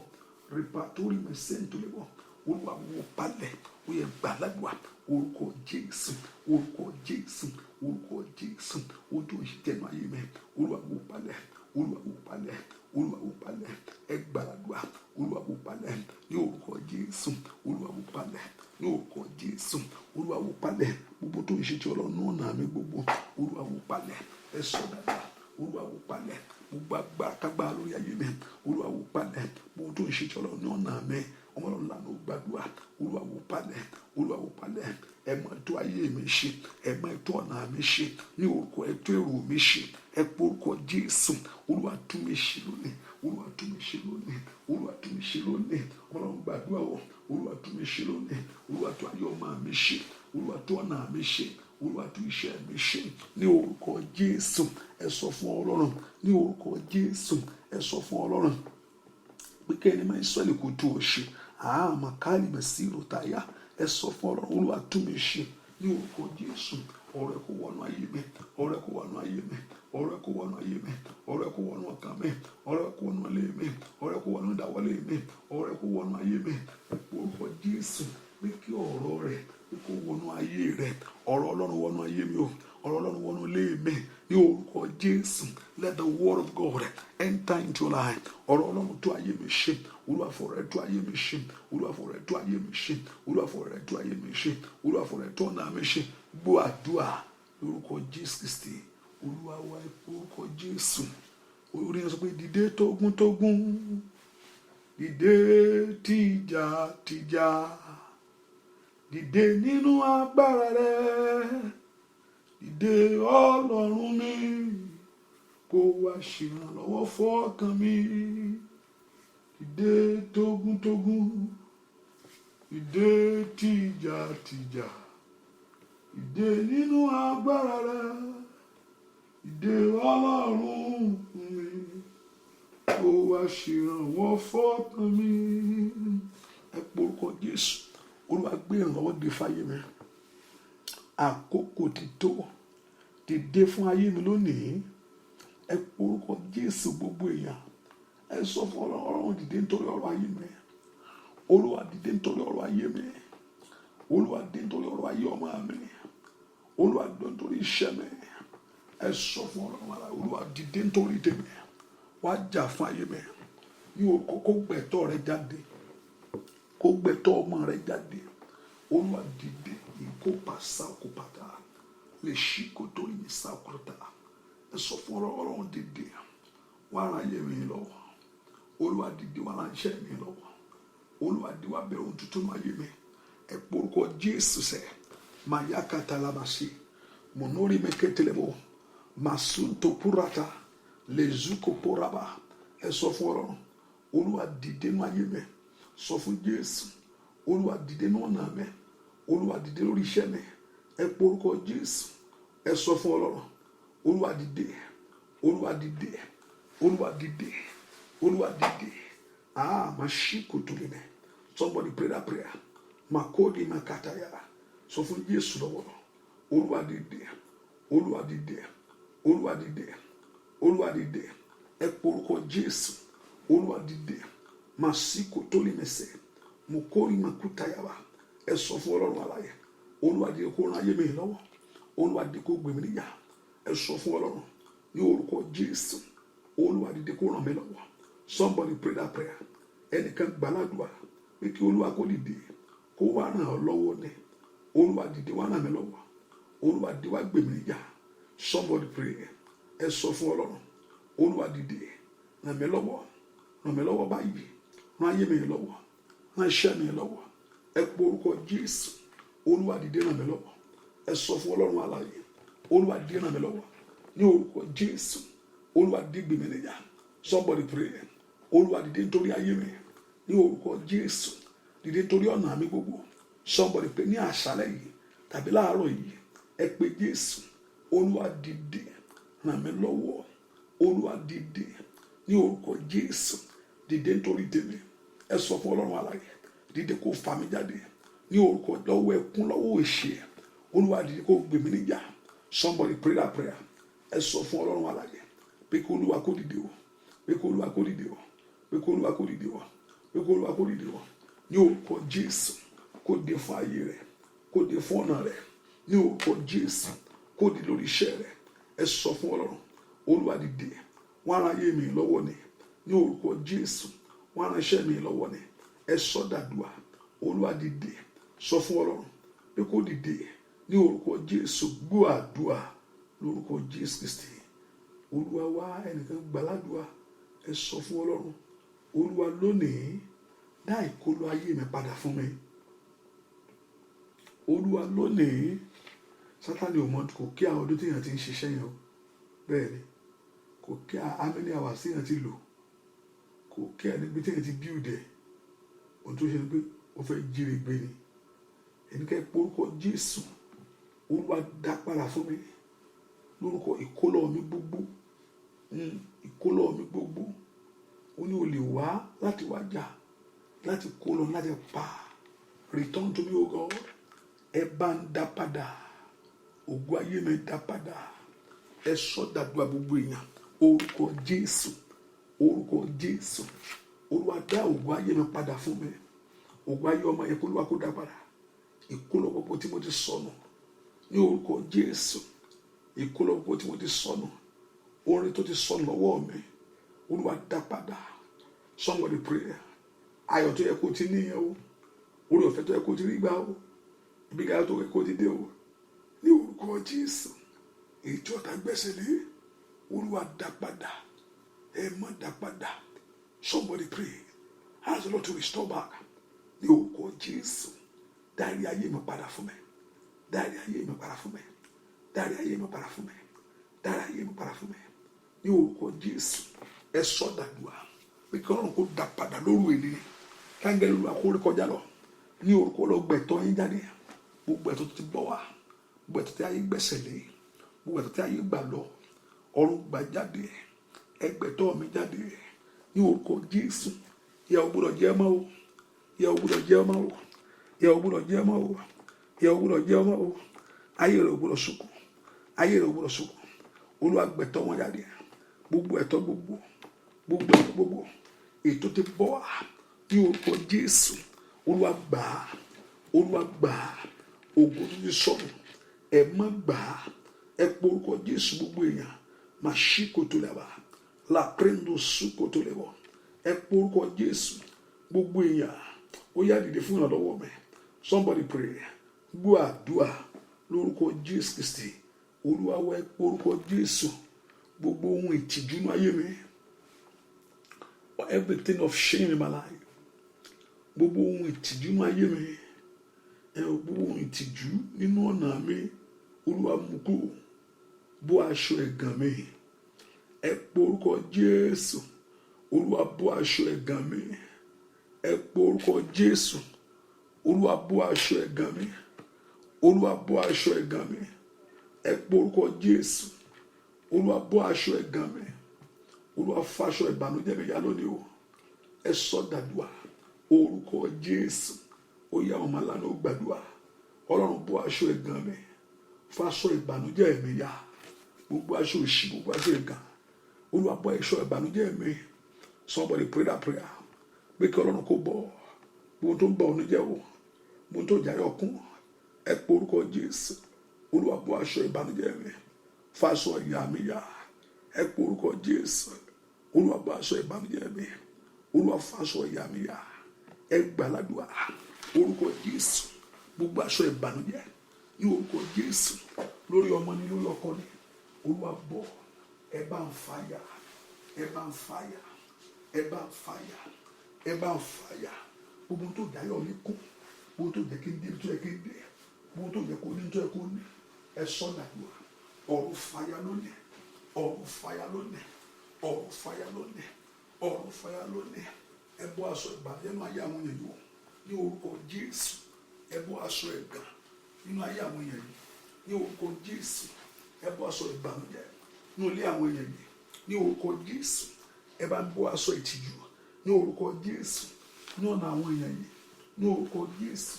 rìpà torí mi sẹ́ńtò lè bọ̀. Olúwa, wó palẹ̀. Ó yẹ gbàlagbà. Orúkọ Jésù, orúkọ Jésù, orúkọ Jésù. Ó tó ń ṣe tẹnu ayé mi, Olúwa, wó palẹ̀. Olúwa, wó palẹ̀. Olúwa, wó palẹ̀. Ẹ gbàlagbà. Olúwa, wó palẹ̀ ní orúkọ Jésù. Olúwa, wó palẹ̀ ní orúkọ Jésù. Olúwa, wó palẹ̀ gbogbo tó ń ṣe tí Ọlọ́run náà nà mí gbogbo. Olúwa, wó palẹ̀. Ẹ sọ dáadáa. Olúwa, wó palẹ̀ gbogbo agbára kágbára lórí ayé mi. Olúwa, wó palẹ̀ gbogbo tó ń ṣe tí Ọlọ́run náà nà mí. Ọmọ Ọlọ́run lànà, gbàdúrà. Olúwa, wó palẹ̀. Olúwa, wó palẹ̀. Ẹ máa tó ayé mi ṣe, ẹ máa tó ọ̀nà mi ṣe ní orúkọ. Ẹ tó èrò mi ṣe. Ẹ pé orúkọ Jésù. Olúwa, tún mi ṣe lónìí. Olúwa, tún mi ṣe lónìí. Olúwa, tún mi ṣe lónìí. Ọlọ́run, gbàdúrà o. Olúwa, tún mi ṣe lónìí. Olúwa, tún ayé ọmọ mi ṣe. Olúwa, tún ọ̀nà mi ṣe. Olúwa, tún iṣẹ́ mi ṣe ní orúkọ Jésù. Ẹ sọ fún Ọlọ́run ní orúkọ Jésù. Ẹ sọ fún Ọlọ́run pé kẹ́ni máa ń sọ̀lẹ̀ kó tó o ṣe àmà káàlì mẹ́sì rotaya. Ẹ sọ fún Ọlọ́run. Olúwa, tún mi ṣe ní Ní orúkọ Jésù, ọ̀rọ̀ ẹ kó wọnú ayé mi, ọ̀rọ̀ ẹ kó wọnú ayé mi, ọ̀rọ̀ ẹ kó wọnú ayé mi, ọ̀rọ̀ ẹ kó wọnú ọkàn mi, ọ̀rọ̀ ẹ kó wọnú ilé mi, ọ̀rọ̀ ẹ kó wọnú ìdáwọ́lé mi, ọ̀rọ̀ ẹ kó wọnú ayé mi. Orúkọ Jésù, pé kí ọ̀rọ̀ rẹ̀ pé kó wọnú ayé rẹ̀. Ọ̀rọ̀ Ọlọ́run wọnú ayé mi o, ọ̀rọ̀ Ọlọ́run wọnú ilé mi. Ní orúkọ Jésù, let the word of God enter into your life. Ọ̀rọ̀ Ọlọ́run tó ayé mi ṣe. Olúwa, fọ̀rọ̀ rẹ̀ tó ayé mi ṣe. Olúwa, fọ̀rọ̀ rẹ̀ tó ayé mi ṣe. Olúwa, fọ̀rọ̀ rẹ̀ tó ayé mi ṣe. Olúwa, fọ̀rọ̀ rẹ̀ tó ọ̀nà mi ṣe. Gbọ́ àdúrà lórúkọ Jésù Kristi Olúwa wa. Orúkọ Jésù, orí yẹn sọ pé, "Dìde tógún tógún, dìde tìjà tìjà, dìde nínú agbára rẹ, dìde Ọlọ́run mi, kó wá ṣèrànlọ́wọ́ fọ́kàn mi. Dìde tógúntógún, dìde tìjà tìjà, dìde nínú agbára rẹ, dìde Ọlọ́run mi, kó wá ṣèrànwọ́ fọ́kàn mi." Ẹ porúkọ Jésù. Olúwa, gbé ìrànlọ́wọ́ dé fáyé mi. Àkókò ti tó, dìde fún ayé mi lónìí. Ẹ porúkọ Jésù, gbogbo èèyàn. Ẹ sọ fún Ọlọ́run, "Ọlọ́run, dìde nítorí ọ̀rọ̀ ayé mi. Olúwa, dìde nítorí ọ̀rọ̀ ayé mi. Olúwa, dìde nítorí ọ̀rọ̀ ayé ọmọ mi. Olúwa, dìde nítorí iṣẹ́ mi." Ẹ sọ fún Ọlọ́run ara, "Olúwa, dìde nítorí tèmi, wá jà fún ayé mi." Ní orúkọ, kó gbẹ̀tọ́ rẹ jáde, kó gbẹ̀tọ́ ọmọ rẹ jáde. Olúwa, dìde. Ìkópa sákòpàtà lè ṣí kótó ìní sákòtà. Ẹ sọ fún Ọlọ́run, "Ọlọ́run, dìde, wá ran ayé mi lọ́wọ́. Olúwa, dìde, wá ran iṣẹ́ mi lọ́wọ́. Olúwa, dìde, wá bẹ̀rẹ̀ ohun tuntun ní ayé mi." Ẹ porúkọ Jésù sẹ́. Mayakatalabasi monori meketelebo masunto purata lezuko poraba. Ẹ sọ fún Ọlọ́run, "Olúwa, dìde nínú ayé mi." Sọ fún Jésù, "Olúwa, dìde nínú ọ̀nà mi. Olúwa, dìde lórí iṣẹ́ mi." Ẹ porúkọ Jésù. Ẹ sọ fún Ọlọ́run, "Olúwa, dìde. Olúwa, dìde. Olúwa, dìde. Olúwa, dìde." Ah, mashiko toleme. Somebody pray that prayer. Makodi makataya. Sọ fún Jésù lọ́wọ́, "Olúwa, dìde. Olúwa, dìde. Olúwa, dìde. Olúwa, dìde." Ẹ porúkọ Jésù, "Olúwa, dìde." Masiko tolimẹsẹ mokori makutayaba. Ẹ sọ fún Ọlọ́run alààyè, "Olúwa, dìde, kó ran ayé mi lọ́wọ́. Olúwa, dìde, kó gbè mí níjà." Ẹ sọ fún Ọlọ́run ní orúkọ Jésù, "Olúwa, dìde, kó ràn mí lọ́wọ́." Somebody pray that prayer. Ẹnìkan gbàládùá pé kí Olúwa kó dìde, kó wá ràn ọ́ lọ́wọ́ ni. "Olúwa, dìde, wá ràn mí lọ́wọ́. Olúwa, dìde, wá gbè mí níjà." Somebody pray. Ẹ sọ fún Ọlọ́run, "Olúwa, dìde, ràn mí lọ́wọ́, ràn mí lọ́wọ́ báyìí, ràn ayé mi lọ́wọ́, ràn iṣẹ́ mi lọ́wọ́." Ẹ pé orúkọ Jésù, "Olúwa, dìde, ràn mí lọ́wọ́." Ẹ sọ fún Ọlọ́run alààyè, "Olúwa, dìde, ràn mí lọ́wọ́." Ní orúkọ Jésù, "Olúwa, dìde, gbè mí níjà." Somebody pray. "Olúwa, dìde nítorí ayé mi." Ní orúkọ Jésù, dìde nítorí ọ̀nà mi gbogbo. Somebody pray. Ní àṣálẹ́ yìí tàbí láàárọ̀ yìí, ẹ pé Jésù, "Olúwa, dìde, ràn mí lọ́wọ́. Olúwa, dìde." Ní orúkọ Jésù, dìde nítorí tèmi. Ẹ sọ fún Ọlọ́run alààyè, "Dìde, kó fà mí jáde." Ní orúkọ, lọ́wọ́ ẹkún, lọ́wọ́ òṣì, "Olúwa, dìde, kó gbè mí níjà." Somebody pray that prayer. Ẹ sọ fún Ọlọ́run alààyè pé kí Olúwa kó dìde o, pé kí Olúwa kó dìde o, pé kí Olúwa kó dìde o, pé kí Olúwa kó dìde o. Ní orúkọ Jésù, kó dé fún ayé rẹ, kó dé fún ọ̀nà rẹ. Ní orúkọ Jésù, kó dé lórí iṣẹ́ rẹ. Ẹ sọ fún Ọlọ́run, "Olúwa, dìde, wá ran ayé mi lọ́wọ́ ni." Ní orúkọ Jésù, wá ran iṣẹ́ mi lọ́wọ́ ni. Ẹ sọ dàdúà, "Olúwa, dìde." Sọ fún Ọlọ́run pé kó dìde. Ní orúkọ Jésù, gbọ́ àdúà lórúkọ Jésù Kristi Olúwa wá. Ẹnìkan gbàládùá. Ẹ sọ fún Ọlọ́run, "Olúwa, lónìí, dá ìkólọ ayé mi padà fún mi. Olúwa, lónìí." Sátani ò mọ, kò kí àwọn ọdún téèyàn ti ń ṣiṣẹ́ yẹn o. Bẹ́ẹ̀ ni, kò kí how many hours téèyàn ti lò, kò kí ẹ níbi téèyàn ti build ẹ̀. Ohun tó ṣe ni pé ó fẹ́ jíire gbé ni. Ẹnikẹ́ porúkọ Jésù, "Olúwa, dá padà fún mi." Lórúkọ ìkólọ mi gbogbo, ìkólọ mi gbogbo. Ó ní o lè wá láti wá jà, láti kó lọ, láti pa. Return to me, O God, Ẹ bá ń dá padà. Ògo ayé mi, dá padà. Ẹ sọ dàdúrà, gbogbo èèyàn. Orúkọ Jésù, orúkọ Jésù. Olúwa, dá ògo ayé mi padà fún mi. Ògo ayé ọmọ yẹn, kó Olúwa kó dá padà. Ìkólọ́gbogbo tí mo ti sọnù, ní orúkọ Jésù. Ìkólọ́gbogbo tí mo ti sọnù, orin tó ti sọnù lọ́wọ́ mi, Olúwa dá padà. Somebody pray. Ayọ̀ tó yẹ kó ti níyẹn o, oore ọ̀fẹ́ tó yẹ kó ti rí gbà o, ìgbéga tó yẹ kó ti dé o, ní orúkọ Jésù. Èyí tí ọ̀tá gbẹ́sẹ̀ lé, Olúwa dá padà. Ẹ má dá padà. Somebody pray. Ask the Lord to restore back. Ní orúkọ Jésù, dárí ayé mi padà fún mi, dárí ayé mi padà fún mi, dárí ayé mi padà fún mi, dárí ayé mi padà fún mi, ní orúkọ Jésù. Ẹ sọ dàdúrà pé kí Ọlọ́run kó dá padà lóru ènìyàn, kángẹ́lì Olúwa kó rí kọjá lọ, ní orúkọ lọ gbẹ̀tọ́ yín jáde. Gbogbo ẹ̀tọ́ tó ti bọ̀ wá, gbogbo ẹ̀tọ́ tí ayé gbẹ̀sẹ̀ lé, gbogbo ẹ̀tọ́ tí ayé gbà lọ, ọ̀run gbà jáde. Ẹgbẹ̀tọ́ mi jáde ní orúkọ Jésù. Ìyà ò gbọ́dọ̀ jẹ ọmọ o, ìyà ò gbọ́dọ̀ jẹ ọmọ o, ìyà ò gbọ́dọ̀ jẹ ọmọ o, ìyà ò gbọ́dọ̀ jẹ ọmọ o. Ayé rẹ̀ ò gbọ́dọ̀ sunkún, ayé rẹ̀ ò gbọ́dọ̀ sunkún. Olúwa, gbẹ̀tọ́ wọn jáde. Gbogbo ẹ̀tọ́ gbogbo, gbogbo ẹ̀tọ́ gbogbo ètò ti bọ́ wá, ní orúkọ Jésù. Olúwa gbà á, Olúwa gbà á. Ògo tó ti sọnù, ẹ má gbà á. Ẹ pọ orúkọ Jésù, gbogbo èèyàn. Mà ṣí kòtò lẹ́wà la prendo sú kòtò lẹ́wọ̀. Ẹ pọ orúkọ Jésù, gbogbo èèyàn. Ó yá, dìde fún ìrànlọ́wọ́ mi. Somebody pray. Gbọ́ àdúrà lórúkọ Jésù Kristi Olúwa wa. Ẹ pọ orúkọ Jésù. Gbogbo ohun ìtìjú nínú ayé mi, everything of shame in my life, gbogbo ohun ìtìjú nínú ayé mi, ẹ gbogbo ohun ìtìjú nínú ọ̀nà mi, Olúwa, mú kúrò. Bó aṣọ ẹ̀gàn mi. Ẹ pọ orúkọ Jésù. Olúwa, bó aṣọ ẹ̀gàn mi. Ẹ pọ orúkọ Jésù. Olúwa, bó aṣọ ẹ̀gàn mi. Olúwa, bó aṣọ ẹ̀gàn mi. Ẹ pọ orúkọ Jésù. Olúwa, bó aṣọ ẹ̀gàn mi. Olúwa, fàṣọ ìbànújẹ́ mi yá lónìí o. Ẹ sọ dàdúà, orúkọ Jésù. Ó yá, ọmọ alánà, ó gbàdúrà. Ọlọ́run, bó aṣọ ẹ̀gàn mi, fàṣọ ìbànújẹ́ mi yá. Gbogbo aṣọ òṣì, gbogbo aṣọ ẹ̀gàn, Olúwa, bọ́ aṣọ ìbànújẹ́ mi. Somebody pray that prayer, pé kí Ọlọ́run kó bọ́ gbogbo tó ń bọ̀ ọ́nú jẹ́ o, gbogbo tó jàre ọkùn. Ẹ pé orúkọ Jésù. Olúwa, bọ́ aṣọ ìbànújẹ́ mi, fàṣọ ìyà mi yá. Ẹ pé orúkọ Jésù. Olúwa, bọ́ aṣọ ìbànújẹ́ mi. Olúwa, fàṣọ ìyà mi yá. Ẹ gbàládùá, orúkọ Jésù. Gbogbo aṣọ ìbànújẹ́, ní orúkọ Jésù, lórí ọmọ ni, lórí ọkọ ni, Olúwa, bọ́. Ẹ bá ń fàyà, ẹ bá ń fàyà, ẹ bá ń fàyà, ẹ bá ń fàyà. Gbogbo tó jáyọ̀ mi kún, gbogbo tó jẹ́ kí n dé tó yẹ kí n dé, gbogbo tó yẹ kó ní tó yẹ kó ní, ẹ sọ dàdúrà. Ọ̀run fàyà lónìí, ọ̀run fàyà lónìí, ọ̀run fàyà lónìí, ọ̀run fàyà lónìí. Ẹ bọ́ aṣọ ìbànújẹ́ nínú ayé àwọn èèyàn yìí ní orúkọ Jésù. Ẹ bọ́ aṣọ ẹ̀gàn nínú ayé àwọn èèyàn yìí ní orúkọ Jésù. Ẹ bọ́ aṣọ ìbànújẹ́ nínú ilé àwọn èèyàn yìí ní orúkọ Jésù. Ẹ bá ń bọ́ aṣọ ìtìjú ní orúkọ Jésù ní ọ̀nà àwọn èèyàn yìí ní orúkọ Jésù.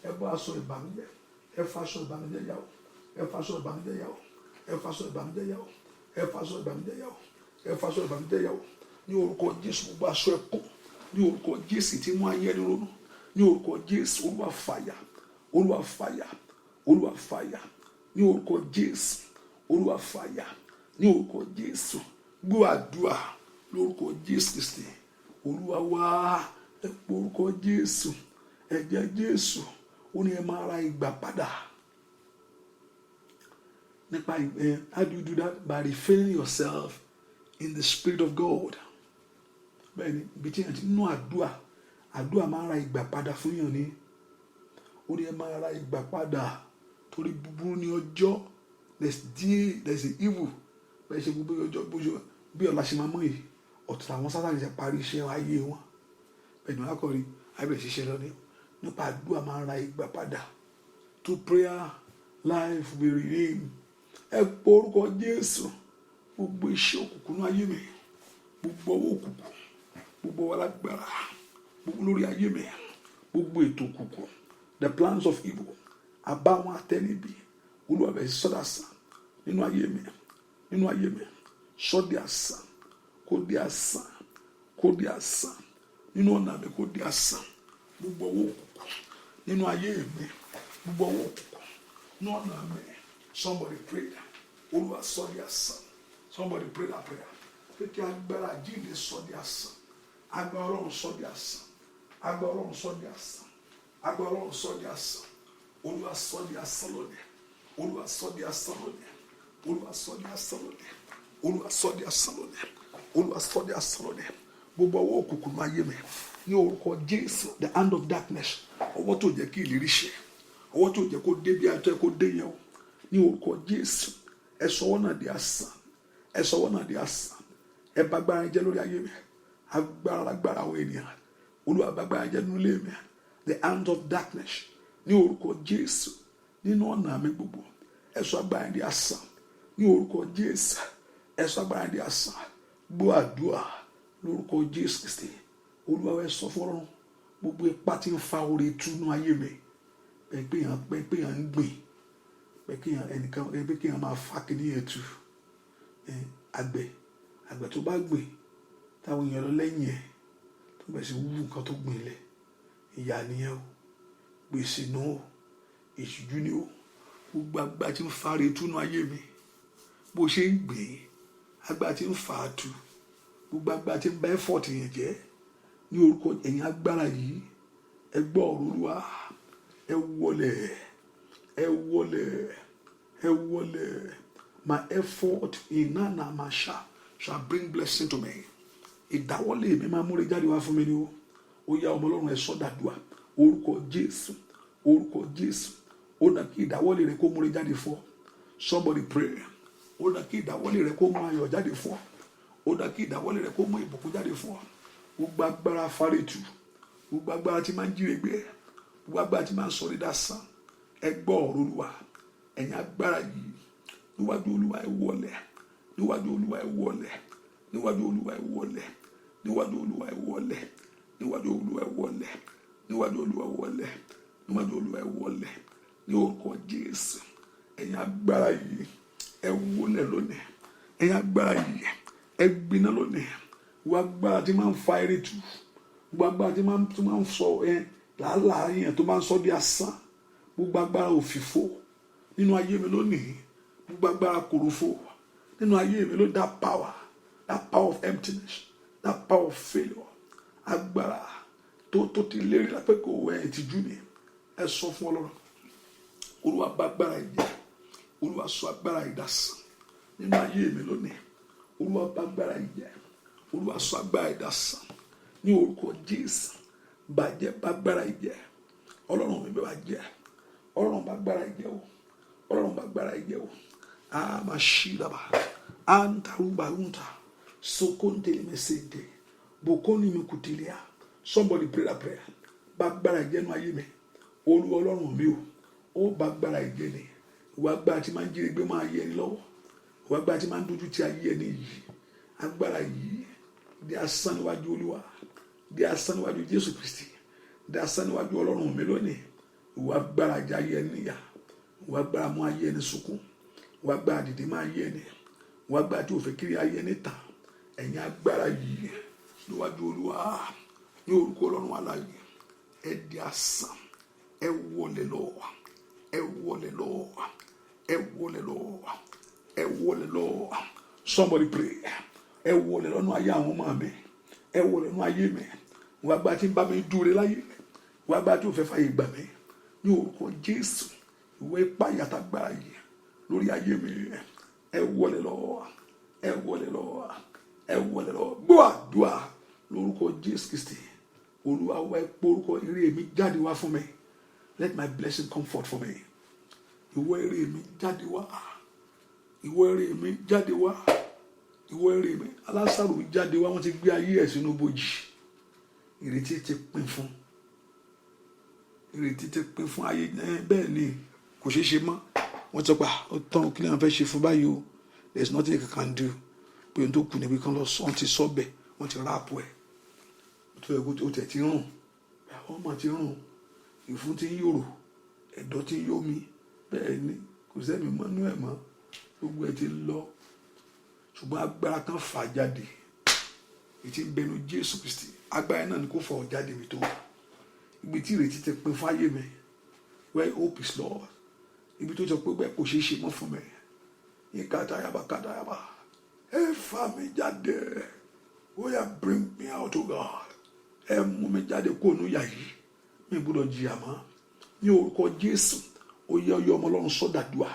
Ẹ bọ́ aṣọ ìbànújẹ́. Ẹ fa aṣọ ìbànújẹ́ yà ó. Ẹ fa aṣọ ìbànújẹ́ yà ó. Ẹ fa aṣọ ìbànújẹ́ yà ó. Ẹ fa aṣọ ìbànújẹ́ yà ó. Ẹ fa aṣọ ìbànújẹ́ yà ó ní orúkọ Jésù. Gbogbo aṣọ ẹkún ní orúkọ Jésù tí mú ayé ẹni ronú, ní orúkọ Jésù, Olúwa, fàyà. Olúwa, fàyà. Olúwa, fàyà ní orúkọ Jésù. Olúwa, fàyà ní orúkọ Jésù. Gbọ́ àdúrà lórúkọ Jésù Kristi Olúwa wá. Ẹ pé orúkọ Jésù. Ẹ̀jẹ̀ Jésù, ó ní ẹ máa ra ìgbà padà nípa ẹ. How do you do that? By refilling yourself in the Spirit of God. Bẹ́ẹ̀ni, ibi tí yẹn ti nínú àdúrà, àdúrà máa ń ra ìgbà padà fún yàn ni. Ó ní ẹ máa ra ìgbà padà torí búburú ní ọjọ́. There's day, there's a evil. Bẹ́ẹ̀ ṣe gbogbo ọjọ́ bójú bí ọ̀la ṣe máa mọ̀ yìí, ọ̀tún àwọn Sátánì ṣe parí iṣẹ́ ayé wọn. Bẹ́ẹ̀ ni wọ́n á kọ́ rí àbẹ̀rẹ̀ ṣiṣẹ́ lọ ní nípa àdúrà máa ń ra ìgbà padà. To prayer, life will redeem. Ẹ pọ orúkọ Jésù. Gbogbo iṣẹ́ òkùnkùn ní ayé mi, gbogbo ọwọ́ òkùnkùn, gbogbo ọwọ́ alágbára, gbogbo lórí ayé mi, gbogbo ètò òkùnkùn, the plans of evil. Àbá àwọn àtẹnibi, Olúwa bẹ̀rẹ̀ sí sọ dasán nínú ayé mi, nínú ayé mi. Sọ di asán, kó di asán, kó di asán nínú ọ̀nà mi, kó di asán. Gbogbo ọwọ́ òkùnkùn nínú ayé mi, gbogbo ọwọ́ òkùnkùn nínú ọ̀nà mi. Somebody pray. Olúwa, sọ di asán. Somebody pray that prayer. Pé kí agbára jíǹde sọ di asán. Agbára Ọlọ́run, sọ di asán. Agbára Ọlọ́run, sọ di asán. Agbára Ọlọ́run, sọ di asán. Olúwa, sọ di asán lónìí. Olúwa, sọ di asán lónìí. Olúwa, sọ di asán lónìí. Olúwa, sọ di asán lónìí. Olúwa, sọ di asán lónìí. Gbogbo ọwọ́ òkùnkùn máa yé mi ní orúkọ Jésù. The hand of darkness, ọwọ́ tó jẹ́ kí ìlérí ṣe, ọwọ́ tó jẹ́ kó dé bí atọ́ kó dé yẹn o, ní orúkọ Jésù, ẹ sọ ọwọ́ náà di asán. Ẹ sọ ọwọ́ náà di asán. Ẹ bá agbára jẹ́ lórí ayé mi. Agbára, agbára àwọn ènìyàn, Olúwa, bá agbára jẹ́ nínú ilé mi. The hand of darkness, ní orúkọ Jésù, nínú ọ̀nà mi gbogbo, ẹ sọ agbára di asán. Ní orúkọ Jésù, ẹ sọ agbára di asán. Gbọ́ àdúrà lórúkọ Jésù Kristi Olúwa. Ẹ sọ fún Ọlọ́run, gbogbo ipá tí ń fa oore túnú ayé mi, pé yàn ń gbìn, pé kí yàn ẹnìkan, pé kí yàn máa fa kíní yẹn tu. Àgbẹ̀ tó bá gbìn, táwọn èèyàn lọ lẹ́yìn ẹ̀, tó bẹ̀rẹ̀ sí wú nǹkan tó gbìn lẹ̀, ìyà nìyẹn o, gbèsè náà o, ìṣújú ni o. Gbogbo agbára tí ń fa oore túnú ayé mi, bó ṣe ń gbìn, agbára tí ń fa tu, gbogbo agbára tí ń bá effort yẹn jẹ́, ní orúkọ ẹ̀yin agbára yìí, ẹ gbọ́ ọ̀rọ̀ Olúwa. Ẹ wọlẹ̀, ẹ wọlẹ̀, ẹ wọlẹ̀. My effort in nana masha shall bring blessing to me. Ìdáwọ́lé mi máa múre jáde wá fún mi ni o. Ó yá, ọmọ Ọlọ́run, ẹ sọ́ dàdúà. Orúkọ Jésù, orúkọ Jésù. Ó dà kí ìdáwọ́lé rẹ kó múre jáde fún ọ. Somebody pray. Ó dà kí ìdáwọ́lé rẹ kó mú ayọ̀ jáde fún ọ. Ó dà kí ìdáwọ́lé rẹ kó mú ìbùkún jáde fún ọ. Gbogbo agbára fárètù, gbogbo agbára tí máa ń jíire gbé, gbogbo agbára tí máa ń sọ ní dasán, ẹ gbọ́ ọ̀rọ̀ Olúwa. Ẹ̀yin agbára yìí, níwájú Olúwa, ẹ wọlẹ̀. Níwájú Olúwa, ẹ wọlẹ̀. Níwájú Olúwa, ẹ wọlẹ̀. Níwájú Olúwa, ẹ wọlẹ̀. Níwájú Olúwa, ẹ wọlẹ̀. Níwájú Olúwa, ẹ wọlẹ̀. Níwájú Olúwa, ẹ wọlẹ̀. Ní orúkọ Jésù, ẹ̀yin agbára yìí, ẹ wọlẹ̀ lónìí. Ẹ̀yin agbára yìí, ẹ gbiná lónìí. Wọ́n agbára tí máa ń fa eré tu, gbogbo agbára tí máa ń sọ ẹ làálàá yẹn, tó máa ń sọ di asán, gbogbo agbára òfìfo nínú ayé mi lónìí, gbogbo agbára kòròfo nínú ayé mi lónìí, that power, that power of emptiness, that power of failure, agbára tó ti lérí lápẹ́ kò wẹ́ ìtìjú ni, ẹ sọ fún Ọlọ́run. Olúwa, bá agbára ìjẹ́. Olúwa, sọ agbára ìdásán nínú ayé mi lónìí. Olúwa, bá agbára ìjẹ́. Olúwa, sọ agbára ìdásán ní orúkọ Jésù. Bàjẹ́, bá agbára ìjẹ́. Ọlọ́run mi, bá jẹ́. Ọlọ́run, bá agbára ìjẹ́ o. Ọlọ́run, bá agbára ìjẹ́ o. Amashiraba antarubarunta sokontelemesente bokoni mikutelia. Somebody pray that prayer. Bá agbára ìjẹ́ nínú ayé mi. Olúwa Ọlọ́run mi o, ó bá agbára ìjẹ́ ni. Ìwà agbára tí máa ń jíire gbé máa yẹ ẹni lọ́wọ́, ìwà agbára tí máa ń dójú ti ayé ẹni yìí, agbára yìí di asán níwájú Olúwa, di asán níwájú Jésù Kristi, di asán níwájú Ọlọ́run mi lónìí. Ìwà agbára jẹ́ ayé ẹni níyà, ìwà agbára mú ayé ẹni sunkún, ìwà agbára dìde máa yé ẹni, ìwà agbára tí ò fẹ́ kiri ayé ẹni tàn, ẹ̀yin agbára yìí, níwájú Olúwa, ní orúkọ Ọlọ́run alààyè, ẹ di asán. Ẹ wọlé lọ, ẹ wọlé lọ, ẹ wọlé lọ, ẹ wọlé lọ. Somebody pray. Ẹ wọlé lọ́nà ayé àwọn ọmọ mi. Ẹ wọlé lọ́nà ayé mi. Ìwà agbára tí ń bá mi dúró láyé, ìwà agbára tí ò fẹ́ fàyè gbà mí, ní orúkọ Jésù, ìwọ ipá yàtàgbára yìí lórí ayé mi, ẹ wọlé lọ, ẹ wọlé lọ, ẹ wọlé lọ. Gbọ́ àdúrà lórúkọ Jésù Kristi Olúwa wa. Ẹ pé orúkọ ire mi jáde wá fún mi. Let my blessing come forth for me. Ìwọ ire mi, jáde wá. Ìwọ ire mi, jáde wá. Ìwọ ire mi. Lásárù, jáde wá. Wọ́n ti gbé ayé ẹ̀ sínú bòjì. Ìrètí ti pín fún, ìrètí ti pín fún ayé. Bẹ́ẹ̀ ni, kò ṣeé ṣe mọ́. Wọ́n ti sọ pé ó tán, kí ni wọ́n fẹ́ ṣe fún báyìí o? There is nothing you can do. Pé ohun tó kù níbi kan lọ sọ, wọ́n ti sọ bẹ́ẹ̀, wọ́n ti wrap ẹ̀ tó yẹ kó tẹ̀ ti rùn, àwọn ọmọ ti rùn, ìfun ti ń yòrò. Ẹ̀dọ̀ tí ń yó mi. Bẹ́ẹ̀ ni, kò sẹ́mi mọ́nú ẹ̀ mọ́. Gbogbo ẹ̀ ti lọ. Ṣùgbọ́n agbára kan fà jáde. Ètí ń bẹnu Jésù Kristi. Agbára náà ni kò fà ọ́ jáde mi tó. Ibi tí ìrètí ti pin fún ayé mi. Where hope is lost. Ibi tó sọ pé bẹ́ẹ̀ kò ṣeé ṣe mọ́ fún mi. Ìkàtàyàbà kàtàyàbà. Ẹ fà mí jáde. Ó yá, bring me out, o God. Ẹ mú mi jáde kó nu yà yìí. Mi gbọ́dọ̀ jìyà mọ́. Ní orúkọ Jésù. Ó yẹ ọyọ ọmọ Ọlọ́run sọ́dàdúà.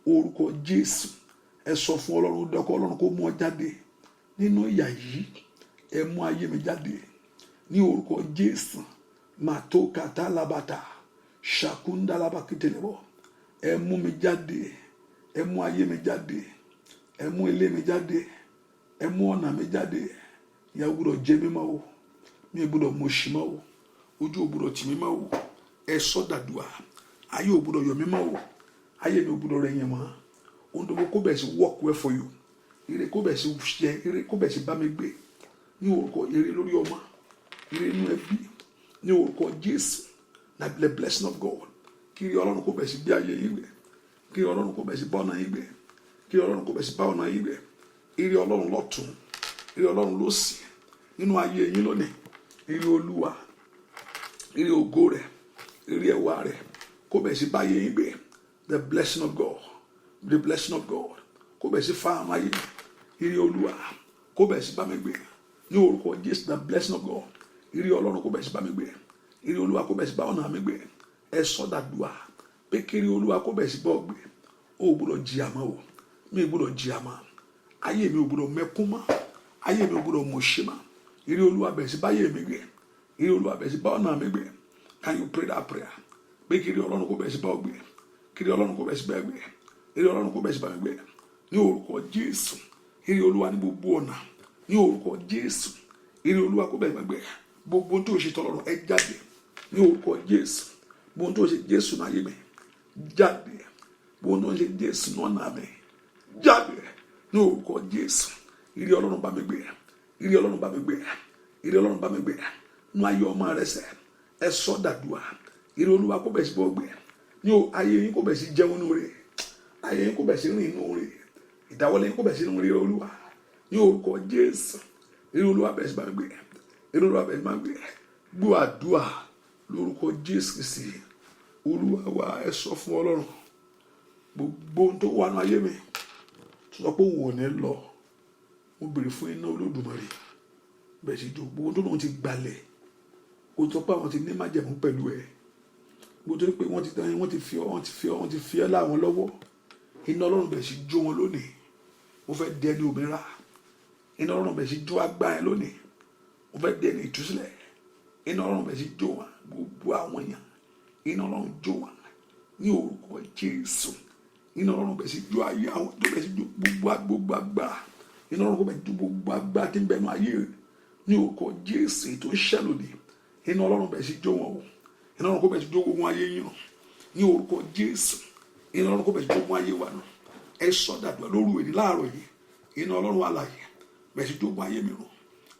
Orúkọ Jésù. Ẹ sọ fún Ọlọ́run dọ́kọ̀ Ọlọ́run kó mú ọ jáde nínú ìyà yìí. Ẹ mú ayé mi jáde. Ní orúkọ Jésù. Màtó kàtà labàtà. Ṣàkúndà labàkìtẹ̀lẹ̀bọ̀. Ẹ mú mi jáde. Ẹ mú ayé mi jáde. Ẹ mú ilé mi jáde. Ẹ mú ọ̀nà mi jáde. Ìyà gbọ́dọ̀ jẹ mí mọ́ o. Mi gbọ́dọ̀ mọ̀ṣì mọ́ o. Ojú ò gbọ́dọ̀ tì mí mọ́ o. Ẹ sọ dàdúà. Ayé ò gbọ́dọ̀ yọ mí mọ́ o. Ayé mi ò gbọ́dọ̀ rẹ̀yìn mọ́. Ohun tó kó bẹ̀ sí work well for you. Ire kó bẹ̀ sí ṣe, ire kó bẹ̀ sí bá mi gbé. Ní orúkọ ire lórí ọmọ. Ire inú ẹbí. Ní orúkọ Jésù. Na the blessing of God. Kí ire Ọlọ́run kó bẹ̀ sí gbé ayé yín gbé. Kí ire Ọlọ́run kó bẹ̀ sí bá ọ̀nà yín gbé. Kí ire Ọlọ́run kó bẹ̀ sí bá ọ̀nà yín gbé. Ire Ọlọ́run lọ́tún. Ire Ọlọ́run lósì. Nínú ayé yín lónìí. Ire Olúwa. Ire ògo rẹ̀. Ire ẹwà rẹ̀. Kó bẹ̀ sí bá ayé yín gbé. The blessing of God. The blessing of God. Kó bẹ̀ sí fa àwọn ayé mi. Ire Olúwa. Kó bẹ̀ sí bá mi gbé. Ní orúkọ Jésù, the blessing of God. Ire Ọlọ́run kó bẹ̀ sí bá mi gbé. Ire Olúwa kó bẹ̀ sí bá ọ̀nà mi gbé. Ẹ sọ dàdúà. Pé kí ire Olúwa kó bẹ̀ sí bá ọ gbé. O ò gbọ́dọ̀ jìyà mọ́ o. Mi ò gbọ́dọ̀ jìyà mọ́. Ayé mi ò gbọ́dọ̀ mẹ́kún mọ́. Ayé mi ò gbọ́dọ̀ mọ̀ṣẹ́ mọ́. Ire Olúwa bẹ̀ sí bá ayé mi gbé. Ire Olúwa bẹ̀ sí bá ọ̀nà mi gbé. Can you pray that prayer? Pé kí ire Ọlọ́run kó bẹ̀ sí bá ọ gbé. Kí ire Ọlọ́run kó bẹ̀ sí bá ẹ gbé. Ire Ọlọ́run kó bẹ̀ sí bá mi gbé. Ní orúkọ Jésù. Ire Olúwa ní gbogbo ọ̀nà. Ní orúkọ Jésù. Ire Olúwa kó bẹ̀ sí bá mi gbé. Gbogbo tó ṣe tọ́lọ́run, ẹ jáde. Ní orúkọ Jésù. Gbogbo tó ṣe Jésù náà yé mi. Jáde. Gbogbo tó ṣe Jésù náà nà mí. Jáde. Ní orúkọ Jésù. Ire Ọlọ́run bá mi gbé. Ire Ọlọ́run bá mi gbé. Ire Ọlọ́run bá mi gbé. Nú ayé ọmọ rẹ sẹ. Ẹ sọ dàdúà. Ire Olúwa kó bẹ̀ sí bọ́ gbé. Ní ayé yín kó bẹ̀ sí jẹun nínú rẹ̀. Ayé yín kó bẹ̀ sí rìn inú rẹ̀. Ìdáwọ́lé yín kó bẹ̀ sí rìn ire Olúwa. Ní orúkọ Jésù. Ire Olúwa bẹ̀ sí bá mi gbé. Ire Olúwa bẹ̀ sí bá mi gbé. Gbọ́ àdúà lórúkọ Jésù Kristi. Olúwa wa, ẹ sọ fún Ọlọ́run. Gbogbo ohun tó wà ní ayé mi tó sọ pé òun ò ní lọ. Mo béèrè fún iná Olódùmarè. Bẹ̀ sí jó gbogbo ohun tó lóun ti gbalẹ̀. Kò sọ pé àwọn ti ní májẹ̀mú pẹ̀lú ẹ̀. Gbogbo tó ní pé wọ́n ti fi ọ́, wọ́n ti fi ọ́ láwọn lọ́wọ́. Iná Ọlọ́run bẹ̀ sí jó wọn lónìí. Mo fẹ́ di ẹni òmìnira. Iná Ọlọ́run bẹ̀ sí jó agbára ẹ lónìí. Mo fẹ́ di ẹni ìtúsílẹ̀. Iná Ọlọ́run bẹ̀ sí jó wọn. Gbogbo àwọn èèyàn. Iná Ọlọ́run jó wọn. Ní orúkọ Jésù. Iná Ọlọ́run bẹ̀ sí jó ayé àwọn tó bẹ̀ sí jó gbogbo agbára. Iná Ọlọ́run kò bẹ̀ sí jó gbogbo agbára tí ń bẹnu ayé rẹ̀. Ní orúkọ Jésù tó ń ṣẹ́ lónìí. Iná Ọlọ́run bẹ̀ sí jó wọn o. Iná Ọlọ́run kò bẹ̀ sí jó gbogbo ayé yín o. Ní orúkọ Jésù. Iná Ọlọ́run kò bẹ̀ sí jó gbogbo ayé wa nù. Ẹ sọ dàdúrà lóru èní láàárọ̀ yìí. Iná Ọlọ́run alààyè bẹ̀ sí jó gbogbo ayé mi run.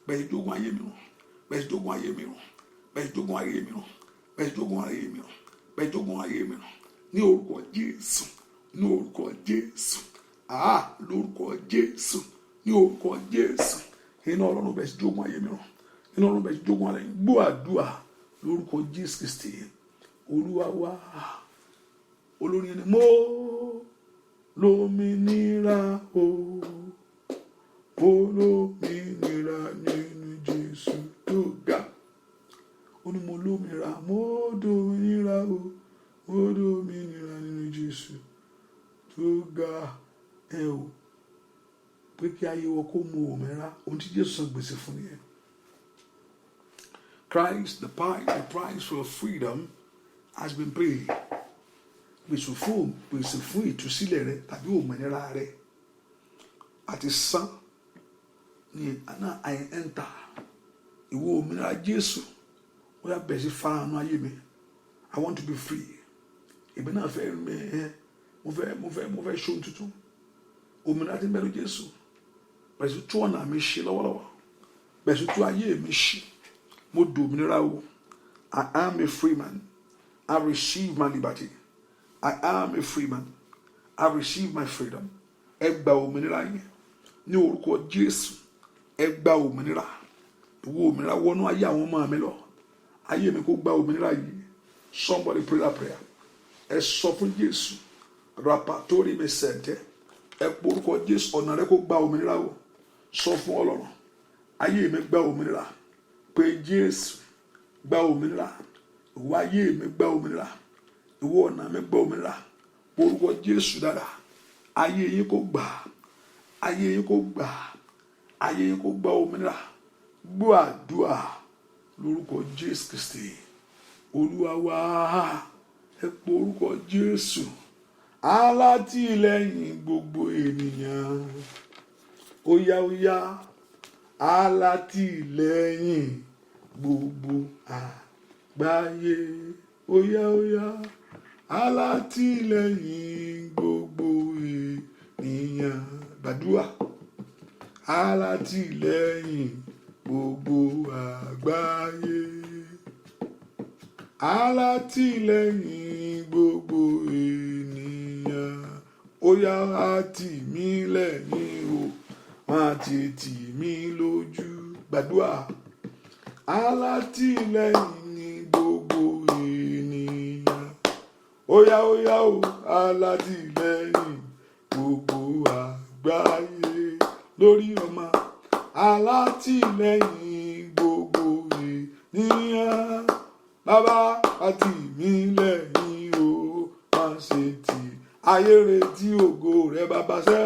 Bẹ̀ sí jó gbogbo ayé mi run. Bẹ̀ sí jó gbogbo ayé mi run. Bẹ̀ sí jó gbogbo ayé mi run. Bẹ̀ sí jó gbogbo ayé mi run. Bẹ̀ sí jó gbogbo ayé mi run. Ní orúkọ Jésù. Ní orúkọ Jésù. Ah, lórúkọ Jésù. Ní orúkọ Jésù. Iná Ọlọ́run bẹ̀ sí jó gbogbo ayé mi run. Iná Ọlọ́run bẹ̀ sí jó gbogbo ayé mi. Gbọ́ àdúrà lórúkọ Jésù Kristi. Olúwa wa. Olórin ẹni mo lómìnira o. Mo lómìnira nínú Jésù tó ga. Ó ní mo lómìnira, mo dòmìnira o. Mo dòmìnira nínú Jésù tó ga. Ẹ o. Pé kí ayé wọ kó mu òmìnira. Ohun tí Jésù san gbèsè fún nìyẹn. Christ, the price for freedom has been paid. Gbèsè fún ìtúsílẹ̀ rẹ tàbí òmìnira rẹ àti san ní àná. I enter ìwọ òmìnira Jésù. Ó yá, bẹ̀rẹ̀ sí farahàn ayé mi. I want to be free. Èmi náà fẹ́ ẹ mo fẹ́ ṣóhun tuntun. Òmìnira tí ń bẹ̀rù Jésù, bẹ̀rẹ̀ sí tún ọ̀nà mi ṣe lọ́wọ́lọ́wọ́, bẹ̀rẹ̀ sí tún ayé mi ṣe. Mo dòmìnira o. I am a free man. I receive my liberty. I am a free man. I receive my freedom. Ẹ gba òmìnira yín ní orúkọ Jésù. Ẹ gba òmìnira. Ìwọ òmìnira, wọnú ayé àwọn ọmọ mi lọ. Ayé mi kó gba òmìnira yìí. Somebody pray that prayer. Ẹ sọ fún Jésù. Rapatori mi sẹ̀ǹtẹ̀. Ẹ pé orúkọ Jésù, ọ̀nà rẹ kó gba òmìnira o. Sọ fún Ọlọ́run. Ayé mi, gba òmìnira. Pé Jésù, gba òmìnira. Ìwọ ayé mi, gba òmìnira. Ìwọ ọ̀nà mi, gba òmìnira. Orúkọ Jésù dára. Ayé yín kó gbà, ayé yín kó gbà, ayé yín kó gba òmìnira. Gbọ́ àdúrà lórúkọ Jésù Kristi Olúwa wa. Ẹ pé orúkọ Jésù, alátìlẹ́yìn gbogbo ènìyàn. Óyá, óyá, alátìlẹ́yìn gbogbo àgbáyé. Óyá, óyá, alátìlẹ́yìn gbogbo ènìyàn. Gbàdúrà, alátìlẹ́yìn gbogbo àgbáyé, alátìlẹ́yìn gbogbo ènìyàn. Ó yá, á tì mí lẹ́yìn o, má ti tì mí lójú. Gbàdúrà, alátìlẹ́yìn gbogbo ènìyàn. Ó yá, ó yá o, alátìlẹ́yìn gbogbo àgbáyé. Lórí ọmọ, alátìlẹ́yìn gbogbo ènìyàn. Bàbá, àti mí lẹ́yìn o, má ṣe tì. Ayé retí ògo rẹ, bàbá sẹ́.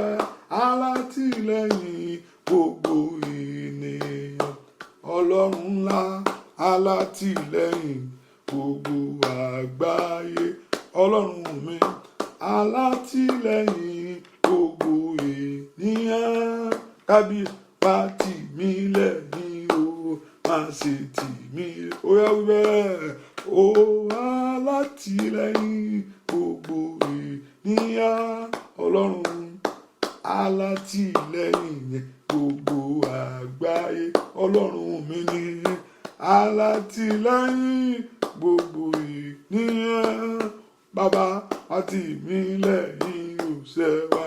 Alátìlẹ́yìn gbogbo ènìyàn, Ọlọ́run ńlá, alátìlẹ́yìn gbogbo àgbáyé. Ọlọ́run mi, alátìlẹ́yìn gbogbo ènìyàn. Kábí wá tì mí lẹ́yìn o, má ṣe tì mí. Ó yá, wí bẹ́ẹ̀ o, alátìlẹ́yìn gbogbo ènìyàn. Ọlọ́run alátìlẹ́yìn gbogbo àgbáyé. Ọlọ́run mi ní alátìlẹ́yìn gbogbo ènìyàn. Bàbá, àti mí lẹ́yìn òṣè wa.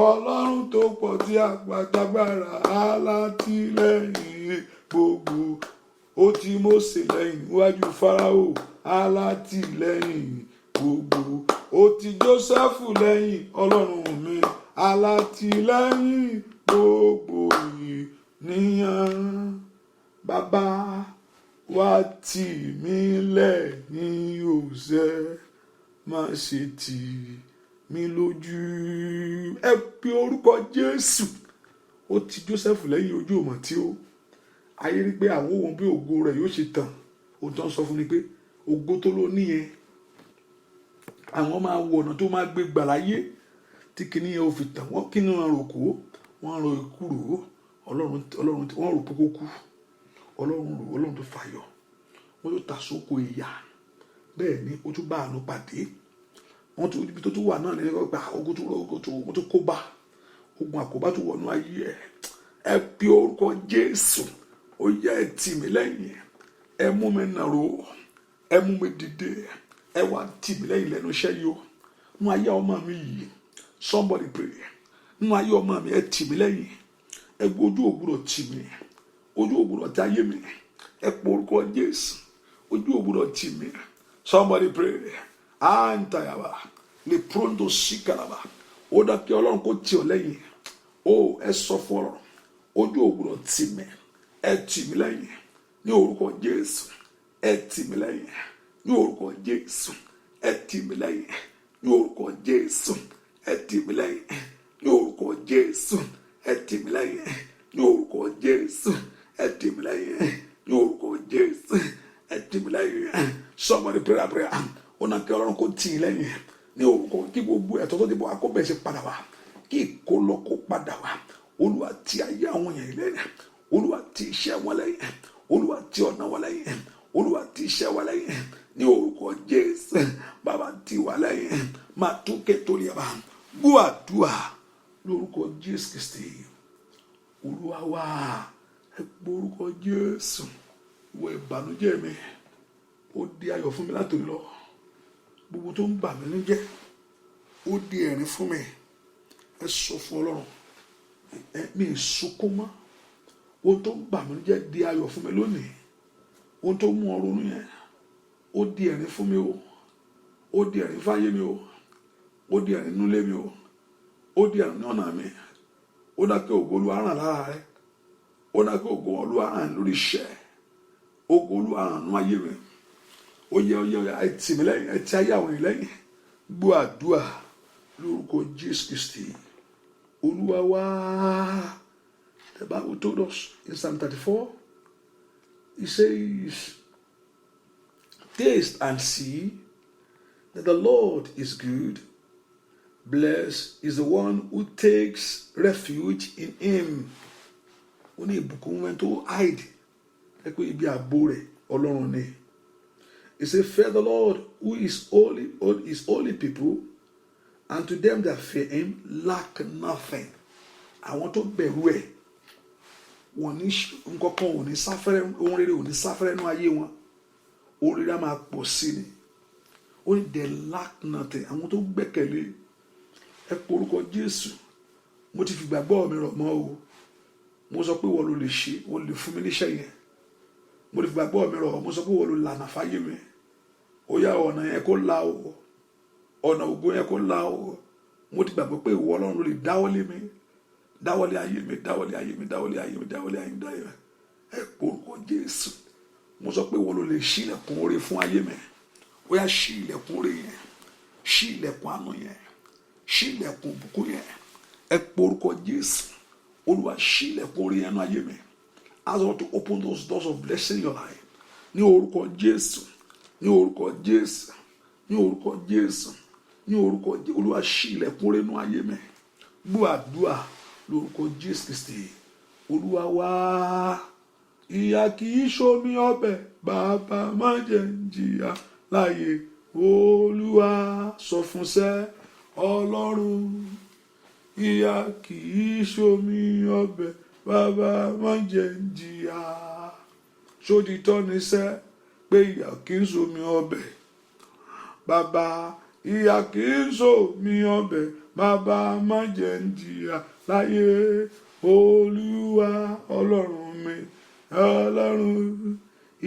Ọlọ́run tó pọ̀ tí àpàtàgbára, alátìlẹ́yìn gbogbo. Ó ti Mósè lẹ́yìn níwájú Fáráò, alátìlẹ́yìn gbogbo. Ó ti Jósẹ́fù lẹ́yìn. Ọlọ́run mi, alátìlẹ́yìn gbogbo ènìyàn. Bàbá, wá tì mí lẹ́yìn òṣè, má ṣe tì mí lójú. Ẹ pe orúkọ Jésù. Ó ti Jósẹ́fù lẹ́yìn, ojú òmò tí ó ayé rí pé àwọn ohun bí ògo rẹ̀ yóò ṣe tàn. Ohun tó ń sọ fún mi pé ògo tó ló níyẹn, àwọn máa wọ ọ̀nà tó máa gbé gbà láyé tí kìíní yẹn ò fi tàn wọ́n. Kí ni wọ́n rò kó? Wọ́n rò ikú rò ó. Ọlọ́run, Ọlọ́run, wọ́n rò pé kó kú. Ọlọ́run rò, Ọlọ́run tó fàyọ. Wọ́n tó ta sóko ìyà. Bẹ́ẹ̀ ni ó tún bá àánú pàdé. Wọ́n tún ibi tó tún wà náà ní ẹgbẹ́ ogun tó rọ, ogun tó, ogun tó kó bá, ogun àkóbá tó wọnú ayé ẹ. Ẹ pe orúkọ Jésù. Ó yẹ, ẹ tì mí lẹ́yìn, ẹ mú mi nàró, ẹ mú mi dìde, ẹ wá tì mí lẹ́yìn lẹ́nu iṣẹ́ yìí o, nínú ayé ọmọ mi yìí. Somebody pray. Nínú ayé ọmọ mi, ẹ tì mí lẹ́yìn. Ẹ gbọ́, ojú ògbúdọ̀ tì mí, ojú ògbúdọ̀ tí ayé mi. Ẹ pe orúkọ Jésù, ojú ògbúdọ̀ tì mí. Somebody pray. Àǹtàyàbà lè pronto síkàlàbà. Ó dá kí Ọlọ́run kó tì ọ́ lẹ́yìn ó. Ẹ sọ fún Ọlọ́run, ojú ògbúdọ̀ tì mí, ẹ tì mí lẹ́yìn ní orúkọ Jésù. Ẹ tì mí lẹ́yìn ní orúkọ Jésù. Ẹ tì mí lẹ́yìn ní orúkọ Jésù. Ẹ tì mí lẹ́yìn ní orúkọ Jésù. Ẹ tì mí lẹ́yìn ní orúkọ Jésù. Ẹ tì mí lẹ́yìn ní orúkọ Jésù. Ẹ tì mí lẹ́yìn. Somebody pray that prayer. Ó náà kí Ọlọ́run kó tì í lẹ́yìn ní orúkọ, kí gbogbo ẹ̀tọ́ tó ti bọ̀ akóbẹ̀ ṣe padà wá, kí ìkólọ kó padà wá. Olúwa, tì ayé àwọn èèyàn lẹ́yìn. Olúwa, tì iṣẹ́ wọn lẹ́yìn. Olúwa, tì ọ̀nà wọn lẹ́yìn. Olúwa, tì iṣẹ́ wọn lẹ́yìn ní orúkọ Jésù. Bàbá, tì wá lẹ́yìn. Máa tún kétorí ẹ̀ bá. Gbọ́ àdúrà lórúkọ Jésù Kristi Olúwa wa. Ẹ gbọ́ orúkọ Jésù. Ìwọ ìbànújẹ́ mi, ó di ayọ̀ fún mi látòní lọ. Gbogbo tó ń bà mí nínú jẹ́, ó di ẹ̀rín fún mi. Ẹ sọ fún Ọlọ́run. Ẹ mi ì sunkún mọ́. Ohun tó ń bà mí nínú jẹ́ di ayọ̀ fún mi lónìí. Ohun tó mú ọ ronú yẹn, ó di ẹ̀rín fún mi o. Ó di ẹ̀rín fáyé mi o. Ó di ẹ̀rín nulẹ̀ mi o. Ó di ẹ̀rín ní ọ̀nà mi. Ó dá kí ògo Olúwa ràn lára rẹ. Ó dá kí ògo Olúwa ràn lórí iṣẹ́. Ògo Olúwa ràn nínú ayé mi. Ó yẹ, ó yẹ, ẹ tì mí lẹ́yìn, ẹ ti ayé àwọn ènìyàn lẹ́yìn. Gbọ́ àdúrà lórúkọ Jésù Kristi Olúwa wá. The Bible told us in Psalm 34, it says, "Taste and see that the Lord is good. Blessed is the one who takes refuge in him." Ó ní ìbùkún wọn tó hide ẹ pé ibi ààbò rẹ̀ Ọlọ́run ni. He said, "Fear the Lord, who is holy, his holy people, and to them that fear him lack nothing." Àwọn tó bẹ̀rù ẹ̀, wọ́n ní nǹkan kan ò ní sáfẹ́rẹ́, ohun rere ò ní sáfẹ́rẹ́ nínú ayé wọn. Ohun rere á máa pọ̀ sí ni. Ó ní they lack nothing. Àwọn tó gbẹ́kẹ̀lé. Ẹ pe orúkọ Jésù. Mo ti fi gbàgbọ́ mi rọ̀ mọ́ o. Mo sọ pé wọ́n ló lè ṣe, wọ́n lè fún mi níṣẹ́ yẹn. Mo ti fi gbàgbọ́ mi rọ̀, mo sọ pé wọ́n ló lànà fáyé mi. Ó yá, ọ̀nà yẹn kó la o. Ọ̀nà ògo yẹn kó la o. Mo ti gbàgbọ́ pé ìwọ Ọlọ́run ló lè dáwọ́lé mi, dáwọ́lé ayé mi, dáwọ́lé ayé mi, dáwọ́lé ayé mi, dáwọ́lé ayé mi, dáwọ́lé ayé mi. Ẹ pe orúkọ Jésù. Mo sọ pé ìwọ ló lè ṣí ilẹ̀kùn oore fún ayé mi. Ó yá, ṣí ilẹ̀kùn oore yẹn, ṣí ilẹ̀kùn àánú yẹn, ṣí ilẹ̀kùn ìbùkún yẹn. Ẹ pe orúkọ Jésù. Olúwa, ṣí ilẹ̀kùn oore yẹn nínú ayé mi. Ask God to open those doors of blessing in your life. Ní orúkọ Jésù, ní orúkọ Jésù, ní orúkọ Jésù, ní orúkọ Jésù. Olúwa, ṣí ilẹ̀kùn oore nínú ayé mi. Gbọ́ àdúrà lórúkọ Jésù Kristi Olúwa wá. Ìyà kì í ṣomi ọbẹ̀, bàbá má jẹ́ ń jìyà láyé. Olúwa, sọ fún sẹ́ Ọlọ́run. Ìyà kì í ṣomi ọbẹ̀, bàbá má jẹ́ ń jìyà. Ṣódìtọ́ ni sẹ́ pé ìyà kì í ṣomi ọbẹ̀? Bàbá, ìyà kì í ṣomi ọbẹ̀, bàbá má jẹ́ ń jìyà láyé. Olúwa Ọlọ́run mi, Ọlọ́run,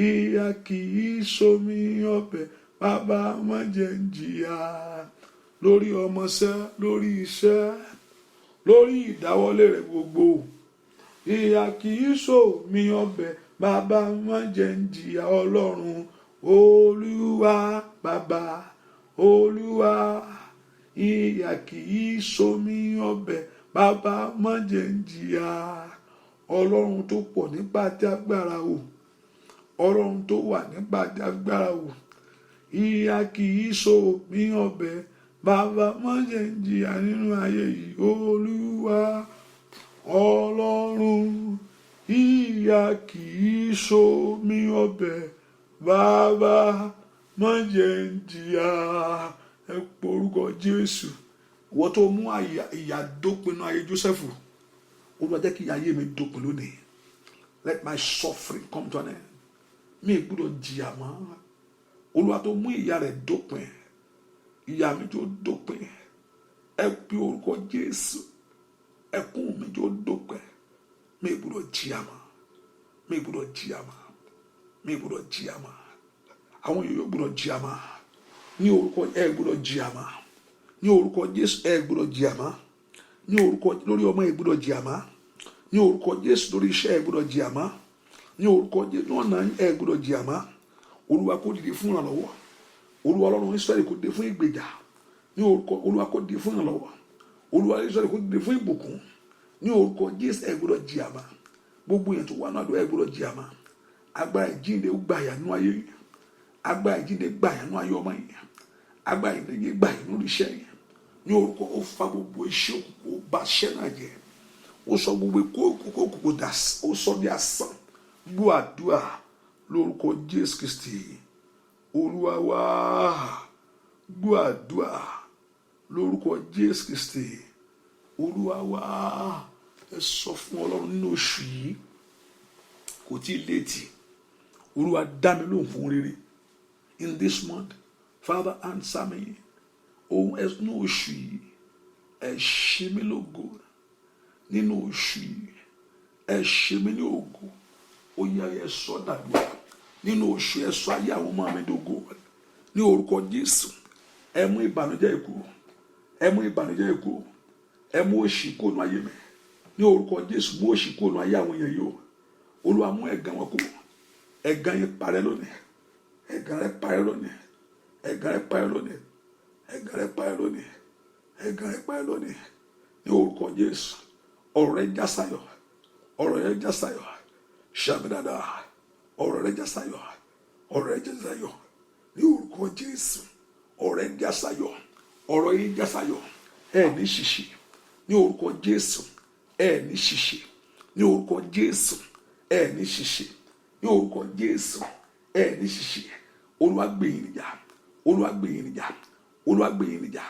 ìyà kì í ṣomi ọbẹ̀, bàbá má jẹ́ ń jìyà. Lórí ọmọọṣẹ́, lórí iṣẹ́, lórí ìdáwọ́lé rẹ̀ gbogbo, ìyà kì í ṣomi ọbẹ̀, bàbá má jẹ́ ń jìyà. Ọlọ́run Olúwa, bàbá Olúwa, ìyà kì í ṣomi ọbẹ̀, bàbá má jẹ́ ń jìyà. Ọlọ́run tó pọ̀ nípa tí agbára o, Ọlọ́run tó wà nípa tí agbára o, ìyà kì í ṣomi ọbẹ̀, bàbá má jẹ́ ń jìyà nínú ayé yìí. Olúwa Ọlọ́run, ìyà kì í ṣomi ọbẹ̀, bàbá má jẹ́ ń jìyà. Ẹ porúkọ Jésù. Ìwọ tó mú ìyà dópin nínú ayé Jósẹ́fù, Olúwa, jẹ́ kí ìyà ayé mi dópin lónìí. Let my suffering come to an end. Mi ì gbọ́dọ̀ jìyà mọ́. Olúwa tó mú ìyà rẹ̀ dópin, ìyà mi tó dópin. Ẹ pe orúkọ Jésù. Ẹkún mi tó dópin. Mi ì gbọ́dọ̀ jìyà mọ́. Mi ì gbọ́dọ̀ jìyà mọ́. Mi ì gbọ́dọ̀ jìyà mọ́. Àwọn èèyàn yóò gbọ́dọ̀ jìyà mọ́. Ní orúkọ, ẹ gbọ́dọ̀ jìyà mọ́. Ní orúkọ Jésù, ẹ gbọ́dọ̀ jìyà mọ́. Ní orúkọ, lórí ọmọ, ẹ gbọ́dọ̀ jìyà mọ́. Ní orúkọ Jésù, lórí iṣẹ́, ẹ gbọ́dọ̀ jìyà mọ́. Ní orúkọ Jésù, ọ̀nà, ẹ gbọ́dọ̀ jìyà mọ́. Olúwa kó dìde fún ìrànlọ́wọ́. Olúwa Ọlọ́run Ísírẹ́lì kó dìde fún ìgbèjà. Ní orúkọ Olúwa, kó dìde fún ìrànlọ́wọ́. Olúwa Ísírẹ́lì kó dìde fún ìbùkún. Ní orúkọ Jésù, ẹ gbọ́dọ̀ jìyà mọ́. Gbogbo yẹn tó wà náà, ẹ gbọ́dọ̀ jìyà mọ́. Agbára ìjíǹde gbà yà nínú ayé yìí. Agbára ìjíǹde gbà yà nínú ayé ọmọ yìí. Agbára ìjíǹde gbà yà nínú iṣẹ́ yìí. Ní orúkọ, ó fa gbogbo iṣẹ́ òkùnkùn, ó bà iṣẹ́ náà jẹ́. Ó sọ gbogbo ikú òkùnkùn dà, ó sọ di asán. Gbọ́ àdúrà lórúkọ Jésù Kristi Olúwa wá. Gbọ́ àdúrà lórúkọ Jésù Kristi Olúwa wá. Ẹ sọ fún Ọlọ́run, nínú oṣù yìí, kò tí ì létí, Olúwa, dá mi lóhùn fún rere. In this month, Father, answer me. Ohun ẹnu oṣù yìí, ẹ ṣe mí lógo. Nínú oṣù yìí, ẹ ṣe mí ní ògo. Ó yá, ẹ sọ dàdúrà. Nínú oṣù, ẹ sọ ayé àwọn ọmọ mi dògo. Ní orúkọ Jésù, ẹ mú ìbànújẹ́ ikú, ẹ mú ìbànújẹ́ ikú, ẹ mú òṣì kúrò nínú ayé mi. Ní orúkọ Jésù, mú òṣì kúrò nínú ayé àwọn èèyàn yìí o. Olúwa, mú ẹ̀gàn wọn kúrò. Ẹ̀gàn yẹn parẹ́ lónìí. Ẹ̀gàn rẹ parẹ́ lónìí. Ẹ̀gàn rẹ parẹ́ lónìí. Ẹ̀gàn rẹ parẹ́ lónìí. Ẹ̀gàn rẹ parẹ́ lónìí. Ní orúkọ Jésù, ọ̀rọ̀ rẹ já sáyọ̀. Ọ̀rọ̀ rẹ já sáyọ̀. Ṣàmín dáadáa. Ọ̀rọ̀ rẹ já sáyọ̀. Ọ̀rọ̀ rẹ já sáyọ̀. Ní orúkọ Jésù, ọ̀rọ̀ rẹ já sáyọ̀. Ọ̀rọ̀ yín já sáyọ̀. Ẹ ní ṣìṣe. Ní orúkọ Jésù, ẹ ní ṣìṣe. Ní orúkọ Jésù, ẹ ní ṣìṣe. Ní orúkọ Jésù, ẹ ní ṣìṣe. Olúwa gbè yín níjà. Olúwa gbè yín níjà. Olúwa gbè yín níjà.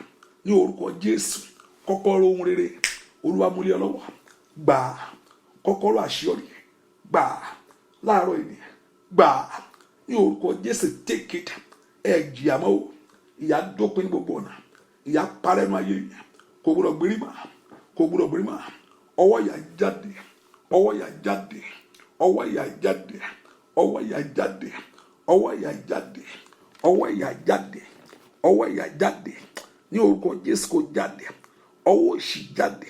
Ní orúkọ Jésù, kọ́kọ́rọ́ ohun rere, Olúwa mú lé ọ lọ́wọ́. Gbà kọ́kọ́rọ́ àṣeyọrí, gbà láàárọ̀ yìí, gbà ní orúkọ Jésù. Take it. Ẹ jìyà mọ́ o. Ìyà dópin ní gbogbo ọ̀nà. Ìyà parẹ́ nínú ayé yìí. Kò gbọdọ̀ gbérí mọ́, kò gbọdọ̀ gbérí mọ́. Ọwọ́ ìyà jáde, ọwọ́ ìyà jáde, ọwọ́ ìyà jáde, ọwọ́ ìyà jáde, ọwọ́ ìyà jáde, ọwọ́ ìyà jáde, ọwọ́ ìyà jáde. Ní orúkọ Jésù, kò jáde. Ọwọ́ òṣì jáde,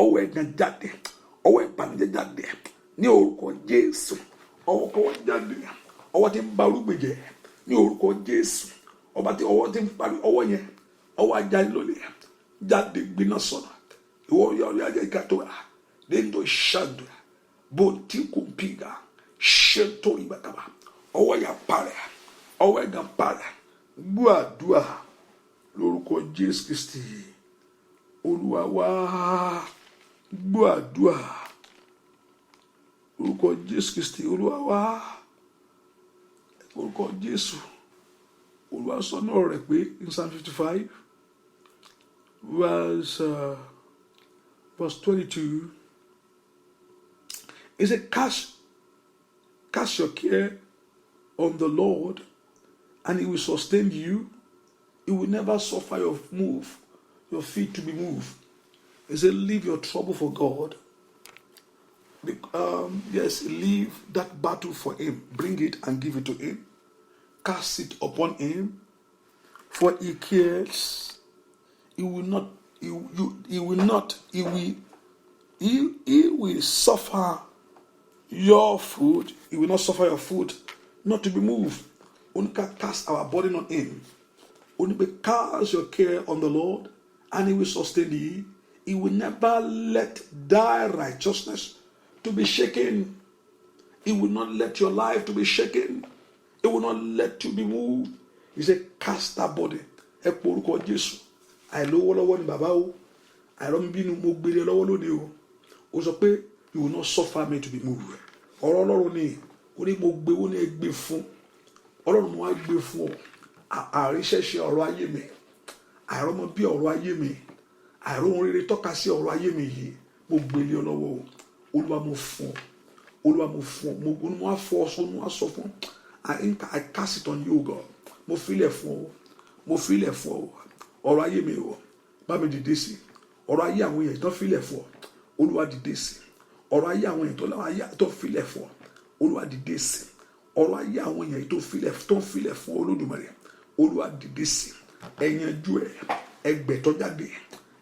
ọwọ́ ẹ̀gàn jáde, ọwọ́ ìbànújẹ́ jáde. Ní orúkọ Jésù, ọwọ́ kọ́wọ́ jáde, ọwọ́ tí ń ba irúgbìn jẹ́. Ní orúkọ Jésù, ọba tí ọwọ́ tí ń parí ọwọ́ yẹn, ọwọ́ ajá lólè, jáde, gbiná sọ̀nà. Ìwọ yọrí ajá ìkàtó lẹ́ńdọ̀ ṣàdùn bó tí kò pìgà ṣètò ìgbàkàbà. Ọwọ́ yà parẹ́, ọwọ́ ẹ̀gàn parẹ́. Gbọ́ àdúrà lórúkọ Jésù Kristi Olúwa wá. Gbọ́ àdúrà lórúkọ Jésù Kristi Olúwa wá. Orúkọ Jésù. Olúwa sọ náà rẹ̀ pé in Psalm 55 verse 22, he said, Cast your care on the Lord, and he will sustain you. He will never suffer your feet to be moved." He said, "Leave your trouble for God." Yes, leave that battle for him. Bring it and give it to him. Cast it upon him, for he cares. He will not, he, you, he will not, he will suffer your foot. He will not suffer your foot not to be moved. Only cast our burden on him. Only cast your care on the Lord, and he will sustain thee. He will never let thy righteousness to be shaken. He will not let your life to be shaken. He will not let you be moved. He said, "Cast that burden." Ẹ pé orúkọ Jésù. Àìlówó lọ́wọ́ ni bàbá o. Àìrọ́mọbí ni, mo gbélé lọ́wọ́ lónìí o. Ó sọ pé, "You will not suffer me to be moved." Ọ̀rọ̀ Ọlọ́run ni. Ó ní mo gbé, ó ní ẹ gbé fún. Ọlọ́run, mo wá gbé fún ọ. Àríṣẹ́ṣe ọ̀rọ̀ ayé mi. Àìrọ́mọbí ọ̀rọ̀ ayé mi. Àìróhun rere tọ́ka sí ọ̀rọ̀ ayé mi yìí. Mo gbélé ọ lọ́wọ́ o. Olúwa, mo fún ọ. Olúwa, mo fún ọ. Mo wá fọ ọ sọ, mo wá sọ fún ọ. I cast it on you, God. Mo filẹ̀ fún ọ. Mo filẹ̀ fún ọ. Ọ̀rọ̀ ayé mi o. Bá mi dìde sí. Ọ̀rọ̀ ayé àwọn èèyàn tó filẹ̀ fún ọ. Olúwa, dìde sí. Ọ̀rọ̀ ayé àwọn èèyàn tó láwọn ayé tó filẹ̀ fún ọ. Olúwa, dìde sí. Ọ̀rọ̀ ayé àwọn èèyàn tó filẹ̀ fún Olódùmarè. Olúwa, dìde sí. Ẹ yanjú ẹ. Ẹ gbẹ̀tọ́ jáde.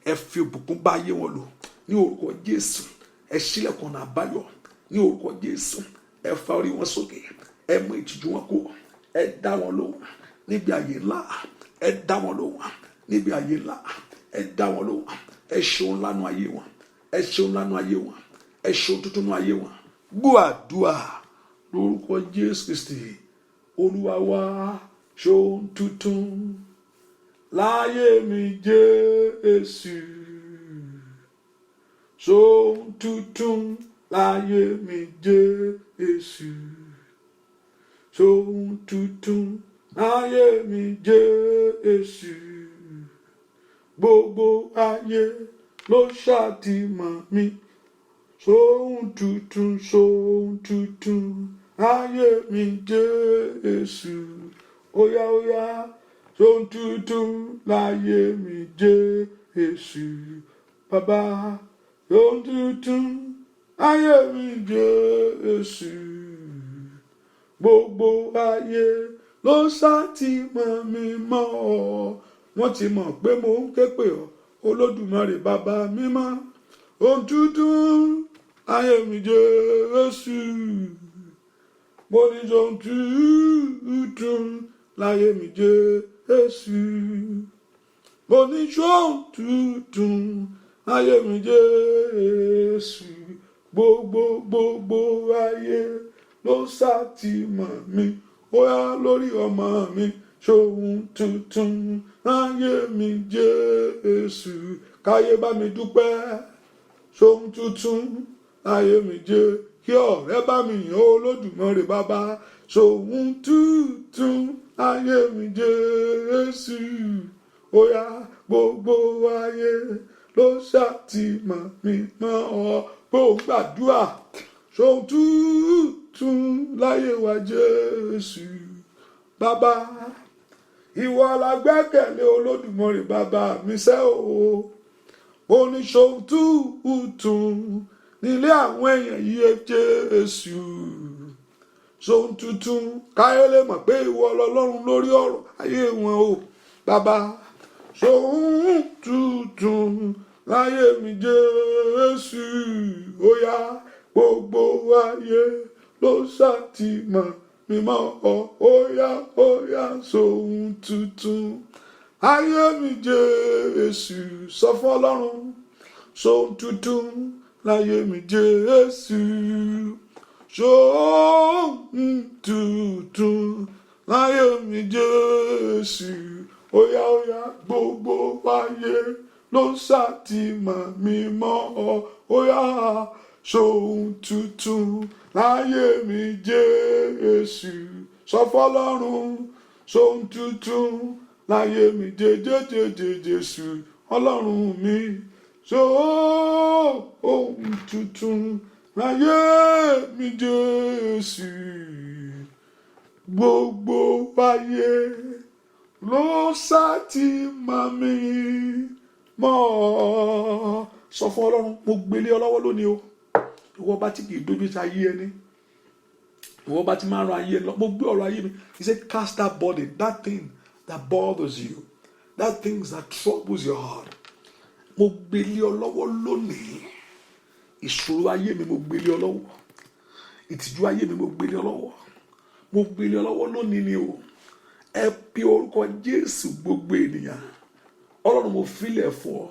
Ẹ fi ìbùkún bá ayé wọn lò. Ní orúkọ Jésù. Ẹ ṣílẹ̀kùn ọ̀nà àbáyọ. Ní orúkọ Jésù. Ẹ fa orí wọn sókè. Ẹ mú ìtìjú wọn kú. Ẹ dá wọn lóhùn níbi àyè ńlá. Ẹ dá wọn lóhùn níbi àyè ńlá. Ẹ dá wọn lóhùn. Ẹ ṣeun lánàá ayé wọn. Ẹ ṣeun lánàá ayé wọn. Ẹ ṣeun tuntun nú ayé wọn. Gbọ́ àdúrà lórúkọ Jésù Kristi Olúwa wá. Ṣohun tuntun láyé mi, Jésù. Ṣohun tuntun láyé mi, Jésù. Ṣohun tuntun láyé mi, Jésù. Gbogbo ayé ló ṣàtìmọ̀ mi. Ṣohun tuntun, ṣohun tuntun láyé mi, Jésù. Óyá, óyá. Ṣohun tuntun láyé mi, Jésù. Bàbá, ṣohun tuntun láyé mi, Jésù. Gbogbo ayé ló sá ti mọ̀ mí mọ́ ọ. Wọ́n ti mọ̀ pé mò ń ké pè ọ́, Olódùmarè, bàbá mímọ́. Ohun tuntun láyé mi, Jésù. Mo ní ohun tuntun láyé mi, Jésù. Mo ní ohun tuntun láyé mi, Jésù. Gbogbo gbogbo ayé ló sá ti mọ̀ mí. Ó yá, lórí ọmọ mi, ṣohun tuntun láyé mi, Jésù. Káyé bá mi dúpẹ́, ṣohun tuntun láyé mi jẹ́. Kí ọ̀rẹ́ bá mi yàn, Olódùmarè bàbá, ṣohun tuntun láyé mi, Jésù. Ó yá, gbogbo ayé ló ṣàtìmọ̀ mi mọ́ ọ pé òun gbàdúrà, ṣohun tuntun láyé wa, Jésù. Bàbá, ìwọ la gbẹ́kẹ̀lé, Olódùmarè bàbá mi sẹ́ o. Mo ní ṣohun tuntun nílé àwọn èèyàn yìí, Jésù. Ṣohun tuntun káyé lè mọ̀ pé ìwọ lọ́lọ́run lórí ọ̀rọ̀ ayé wọn o. Bàbá, ṣohun tuntun láyé mi, Jésù. Ó yá, gbogbo ayé ló ṣàtìmọ̀ mímọ́ ọ. Ó yá, ó yá, ṣohun tuntun ayé mi, Jésù. Sọ fún Ọlọ́run, ṣohun tuntun láyé mi, Jésù. Ṣohun tuntun láyé mi, Jésù. Ó yá, ó yá, gbogbo ayé ló ṣàtìmọ̀ mímọ́ ọ. Ó yá, ṣohun tuntun láyé mi, Jésù. Sọ fọ́lọ́run, ṣohun tuntun láyé mi, jẹjẹjẹjẹ Jésù, Ọlọ́run mi, ṣohun tuntun láyé mi, Jésù. Gbogbo ayé ló ṣàtìmọ̀ mi mọ́. Sọ fún Ọlọ́run, mo gbélé ọ lọ́wọ́ lónìí o. Ìwọ bá tí kì í dojú ti ayé ẹni, ìwọ bá ti máa ń ran ayé lọ, mo gbé ọ̀rọ̀ ayé mi. He said, cast that burden, that thing that bothers you, that thing that troubles your heart. Mo gbélé ọ lọ́wọ́ lónìí. Ìṣòro ayé mi, mo gbélé ọ lọ́wọ́. Ìtìjú ayé mi, mo gbélé ọ lọ́wọ́. Mo gbélé ọ lọ́wọ́ lónìí ni o. Ẹ pe orúkọ Jésù, gbogbo ènìyàn. Ọlọ́run, mo filẹ̀ fún ọ.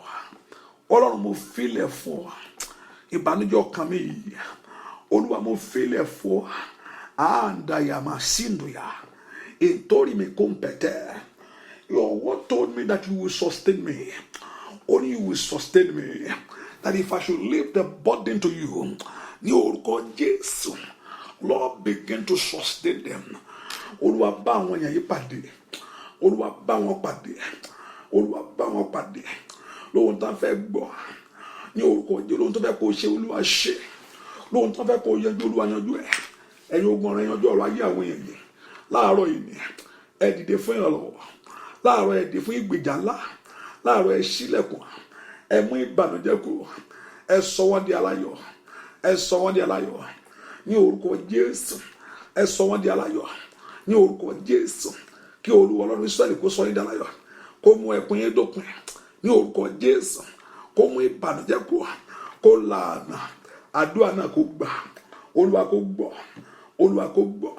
Ọlọ́run, mo filẹ̀ fún ọ. Ìbànújẹ́ ọkàn mi yìí, Olúwa, mo filẹ̀ fún ọ. Àǹdàyàmà sínduya ìtorí mi kò ń pẹ̀tẹ́. Your word told me that you will sustain me. Only you will sustain me, that if I should leave the burden to you. Ní orúkọ Jésù, Lord, begin to sustain them. Olúwa, bá àwọn èèyàn yìí pàdé. Olúwa, bá wọn pàdé. Olúwa, bá wọn pàdé lóhun tó fẹ́ gbọ́. Ní orúkọ Jésù, lóhun tó fẹ́ kó ṣe, Olúwa, ṣe. Lóhun tó fẹ́ kó yanjú, Olúwa, yanjú ẹ̀. Ẹ̀yin ogun ọ̀rọ̀, yanjú ọ̀rọ̀ ayé àwọn èèyàn yìí láàárọ̀ yìí ni. Ẹ dìde fún ìrànlọ́wọ́ láàárọ̀. Ẹ dìde fún ìgbèjà ńlá láàárọ̀. Ẹ ṣílẹ̀kùn, ẹ mú ìbànújẹ́ kúrò, ẹ sọ wọ́n di aláyọ̀. Ẹ sọ wọ́n di aláyọ̀ ní orúkọ Jésù. Ẹ sọ wọ́n di aláyọ̀ ní orúkọ Jésù. Kí Olúwa Ọlọ́run Ísírẹ́lì kó sọ yín di aláyọ̀, kó mú ẹkún yín dópin ní orúkọ Jésù, kó mú ìbànújẹ́ kúrò, kó lànà àdúrà náà, kó gbà. Olúwa kó gbọ́, Olúwa kó gbọ́,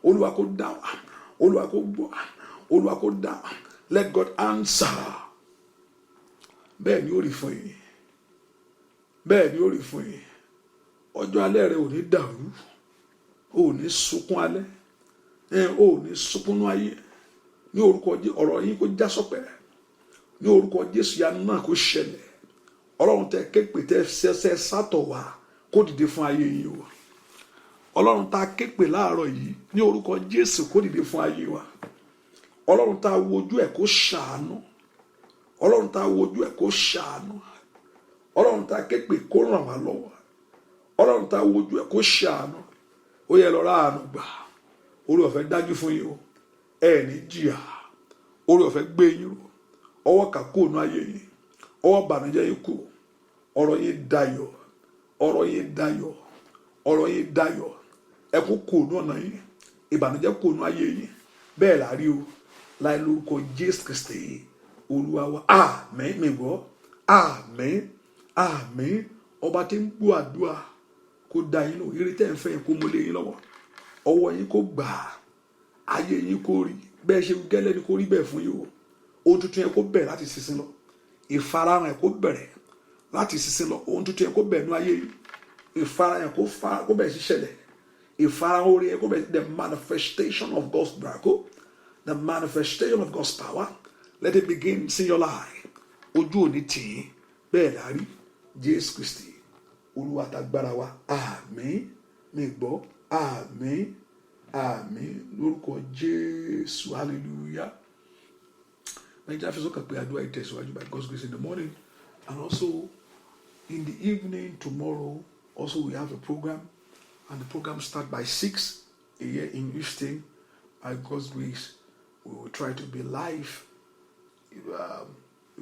Olúwa kó dá wa, Olúwa kó gbọ́, Olúwa kó dá wa. Let God answer. Bẹ́ẹ̀ ni ó rí fún yín, bẹ́ẹ̀ ni ó rí fún yín. Ọjọ́ alẹ́ rẹ ò ní dàrú, ò ní sunkún alẹ́, ò ní sunkúnú ayé ní orúkọ Jésù. Ọ̀rọ̀ yín kó já sọ́pẹ́ ní orúkọ Jésù. Yanu náà kó ṣẹlẹ̀. Ọlọ́run tẹ képe, tẹ ṣẹṣẹ sátọ̀ wá, kó dìde fún ayé yìí o. Ọlọ́run tá a képe láàárọ̀ yìí, ní orúkọ Jésù, kó dìde fún ayé wa. Ọlọ́run tá a wojú ẹ̀, kó ṣàánú. Ọlọ́run tá a wojú ẹ̀, kó ṣàánú. Ọlọ́run tá a képe, kó ràn wá lọ́wọ́. Ọlọ́run tá a wojú ẹ̀, kó ṣàánú. Ó yẹ lọ́ọ́ ráàánú gbà. Orí ọ̀fẹ́ dájú fún yín o. Ẹ ní jìyà. Oore ọ̀fẹ́ gbé yín ró. Ọwọ́ kà kúrò nínú ayé yín. Ọwọ́ ìbànújẹ́ yín kù. Ọ̀rọ̀ yín dayọ̀. Ọ̀rọ̀ yín dayọ̀. Ọ̀rọ̀ yín dayọ̀. Ẹkún kúrò ní ọ̀nà yín. Ìbànújẹ́ kúrò nínú ayé yín. Bẹ́ẹ̀ la rí o. Láì lórúkọ Jésù Kristi Olúwa wa. Àmín. Mi gbọ́. Àmín. Àmín. Ọba tí ń gbọ́ àdúrà kó dá yín lóhùn. Ire tẹ́ ń fẹ́ yẹn kó mú lé yín lọ́wọ́. Ọwọ́ yín kó gbà. Ayé yín kó rí. Bẹ́ẹ̀ ṣe gẹ́lẹ́ ni kó rí bẹ́ẹ̀ fún yín o. Ohun tuntun yẹn kó bẹ̀rẹ̀ láti sísìn lọ. Ìfarahàn yẹn kó bẹ̀rẹ̀ láti sísìn lọ. Ohun tuntun yẹn kó bẹ̀rẹ̀ nú ayé yín. Ìfarahàn yẹn kó bẹ̀rẹ̀ sí ṣẹlẹ̀. Ìfarahàn orí yẹn kó bẹ̀rẹ̀, the manifestation of God's miracle, the manifestation of God's power, let it begin in your life. Ojú ò ní tì í. Bẹ́ẹ̀ la rí. Jésù Kristi Olúwa tàgbára wa. Àmín. Mi gbọ́. Àmín. Àmín lórúkọ Jésù. Hallelujah. Nigeria fi sọ́kà pé àdúrà ìtẹ̀síwájú by God's grace in the morning and also in the evening. Tomorrow also we have a program, and the program start by 6 a.m. in Houston. By God's grace, we will try to be live. We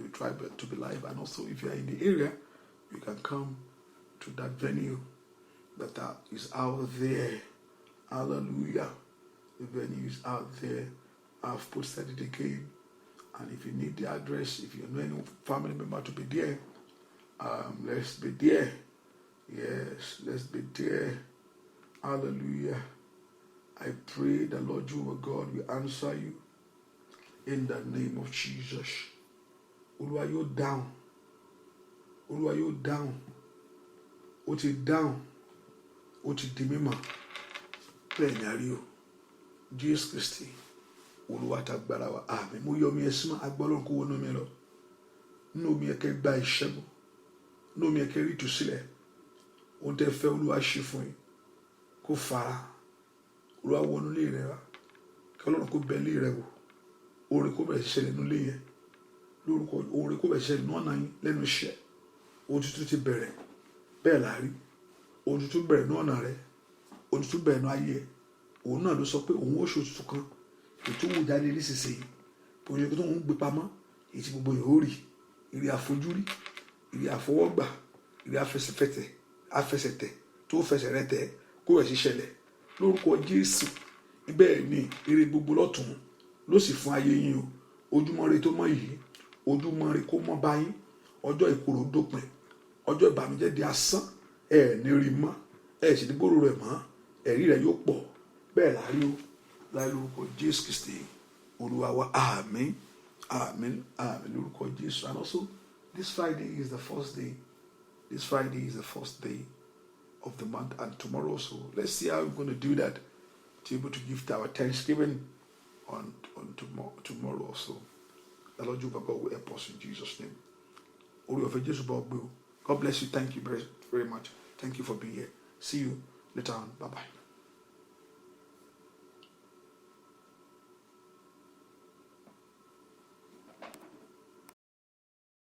will try to be live, and also if you are in the area, you can come to that venue that is out there. Hallelujah. The venue is out there. I've posted it again. And if you need the address, if you know any family member to be there, let's be there. Yes, let's be there. Hallelujah. I pray the Lord Jehovah God will answer you in the name of Jesus. Olúwa yóò dáhùn. Olúwa yóò dáhùn. Ó ti dáhùn. Ó ti di mímọ̀. Bẹ́ẹ̀ ni a rí o. Jésù Kristi Olúwa tàgbára wa. Àmín. Mo yọ omi ẹ símọ́ agbọ́ Ọlọ́run kó wọnú mi lọ. Nínú omi ẹ kẹ́ gba ìṣẹ́gun. Nínú omi ẹ kẹ́ rí ìtúsílẹ̀. Ohun tẹ́ fẹ́, Olúwa ṣe fún yín. Kó fara. Olúwa wọnú ilé rẹ wá. Kí Ọlọ́run kó bẹ ilé rẹ wò. Oore kó bẹ̀rẹ̀ sí ṣẹlẹ̀ nínú ilé yẹn. Lórúkọ oore kó bẹ̀rẹ̀ sí ṣẹlẹ̀ nínú ọ̀nà yín lẹ́nu iṣẹ́. Ohun tuntun ti bẹ̀rẹ̀. Bẹ́ẹ̀ la rí. Ohun tuntun bẹ̀rẹ̀ ní ọ̀nà rẹ. Ohun tuntun bẹ̀rẹ̀ ní ayé ẹ. Òun náà ló sọ pé òun ó ṣe tuntun kan. Ètò wù jáde nísinsìnyí. Òun yẹ kó tó ń gbé pamọ́. Èyí tí gbogbo yòó rí. Ìrì àfojúrí. Ìrì àfọwọ́gbà. Ìrì àfẹsẹ̀fẹsẹ̀. Àfẹsẹ̀tẹ̀ tó fẹsẹ̀ rẹ tẹ̀ kó bẹ̀rẹ̀ sí ṣẹlẹ̀. Lórúkọ Jésù. Bẹ́ẹ̀ ni ire gbogbo lọ́tùn ló sì fún ayé yín o. Ojúmọ́ ire tó mọ́ yìí. Ojúmọ́ ire kó mọ́ bá yín. Ọjọ́ ìkorò dópin. Ọjọ́ ìbànújẹ́ di asán. Ẹ ní rí mọ́. Ẹ sì ní gbòòrò rẹ̀ mọ́. Ẹ̀rí rẹ̀ yóò pọ̀. Bẹ́ẹ̀ la rí o. Láì lórúkọ Jésù Kristi Olúwa wa. Àmín. Àmín. Àmín lórúkọ Jésù. And also this Friday is the first day. This Friday is the first day of the month, and tomorrow also. Let's see how we're going to do that, to be able to give our thanksgiving on tomorrow also. The Lord Jehovah God will help us in Jesus' name. Oore ọ̀fẹ́ Jésù bá ọ gbé o. God bless you. Thank you very, very much. Thank you for being here. See you later on. Bye bye.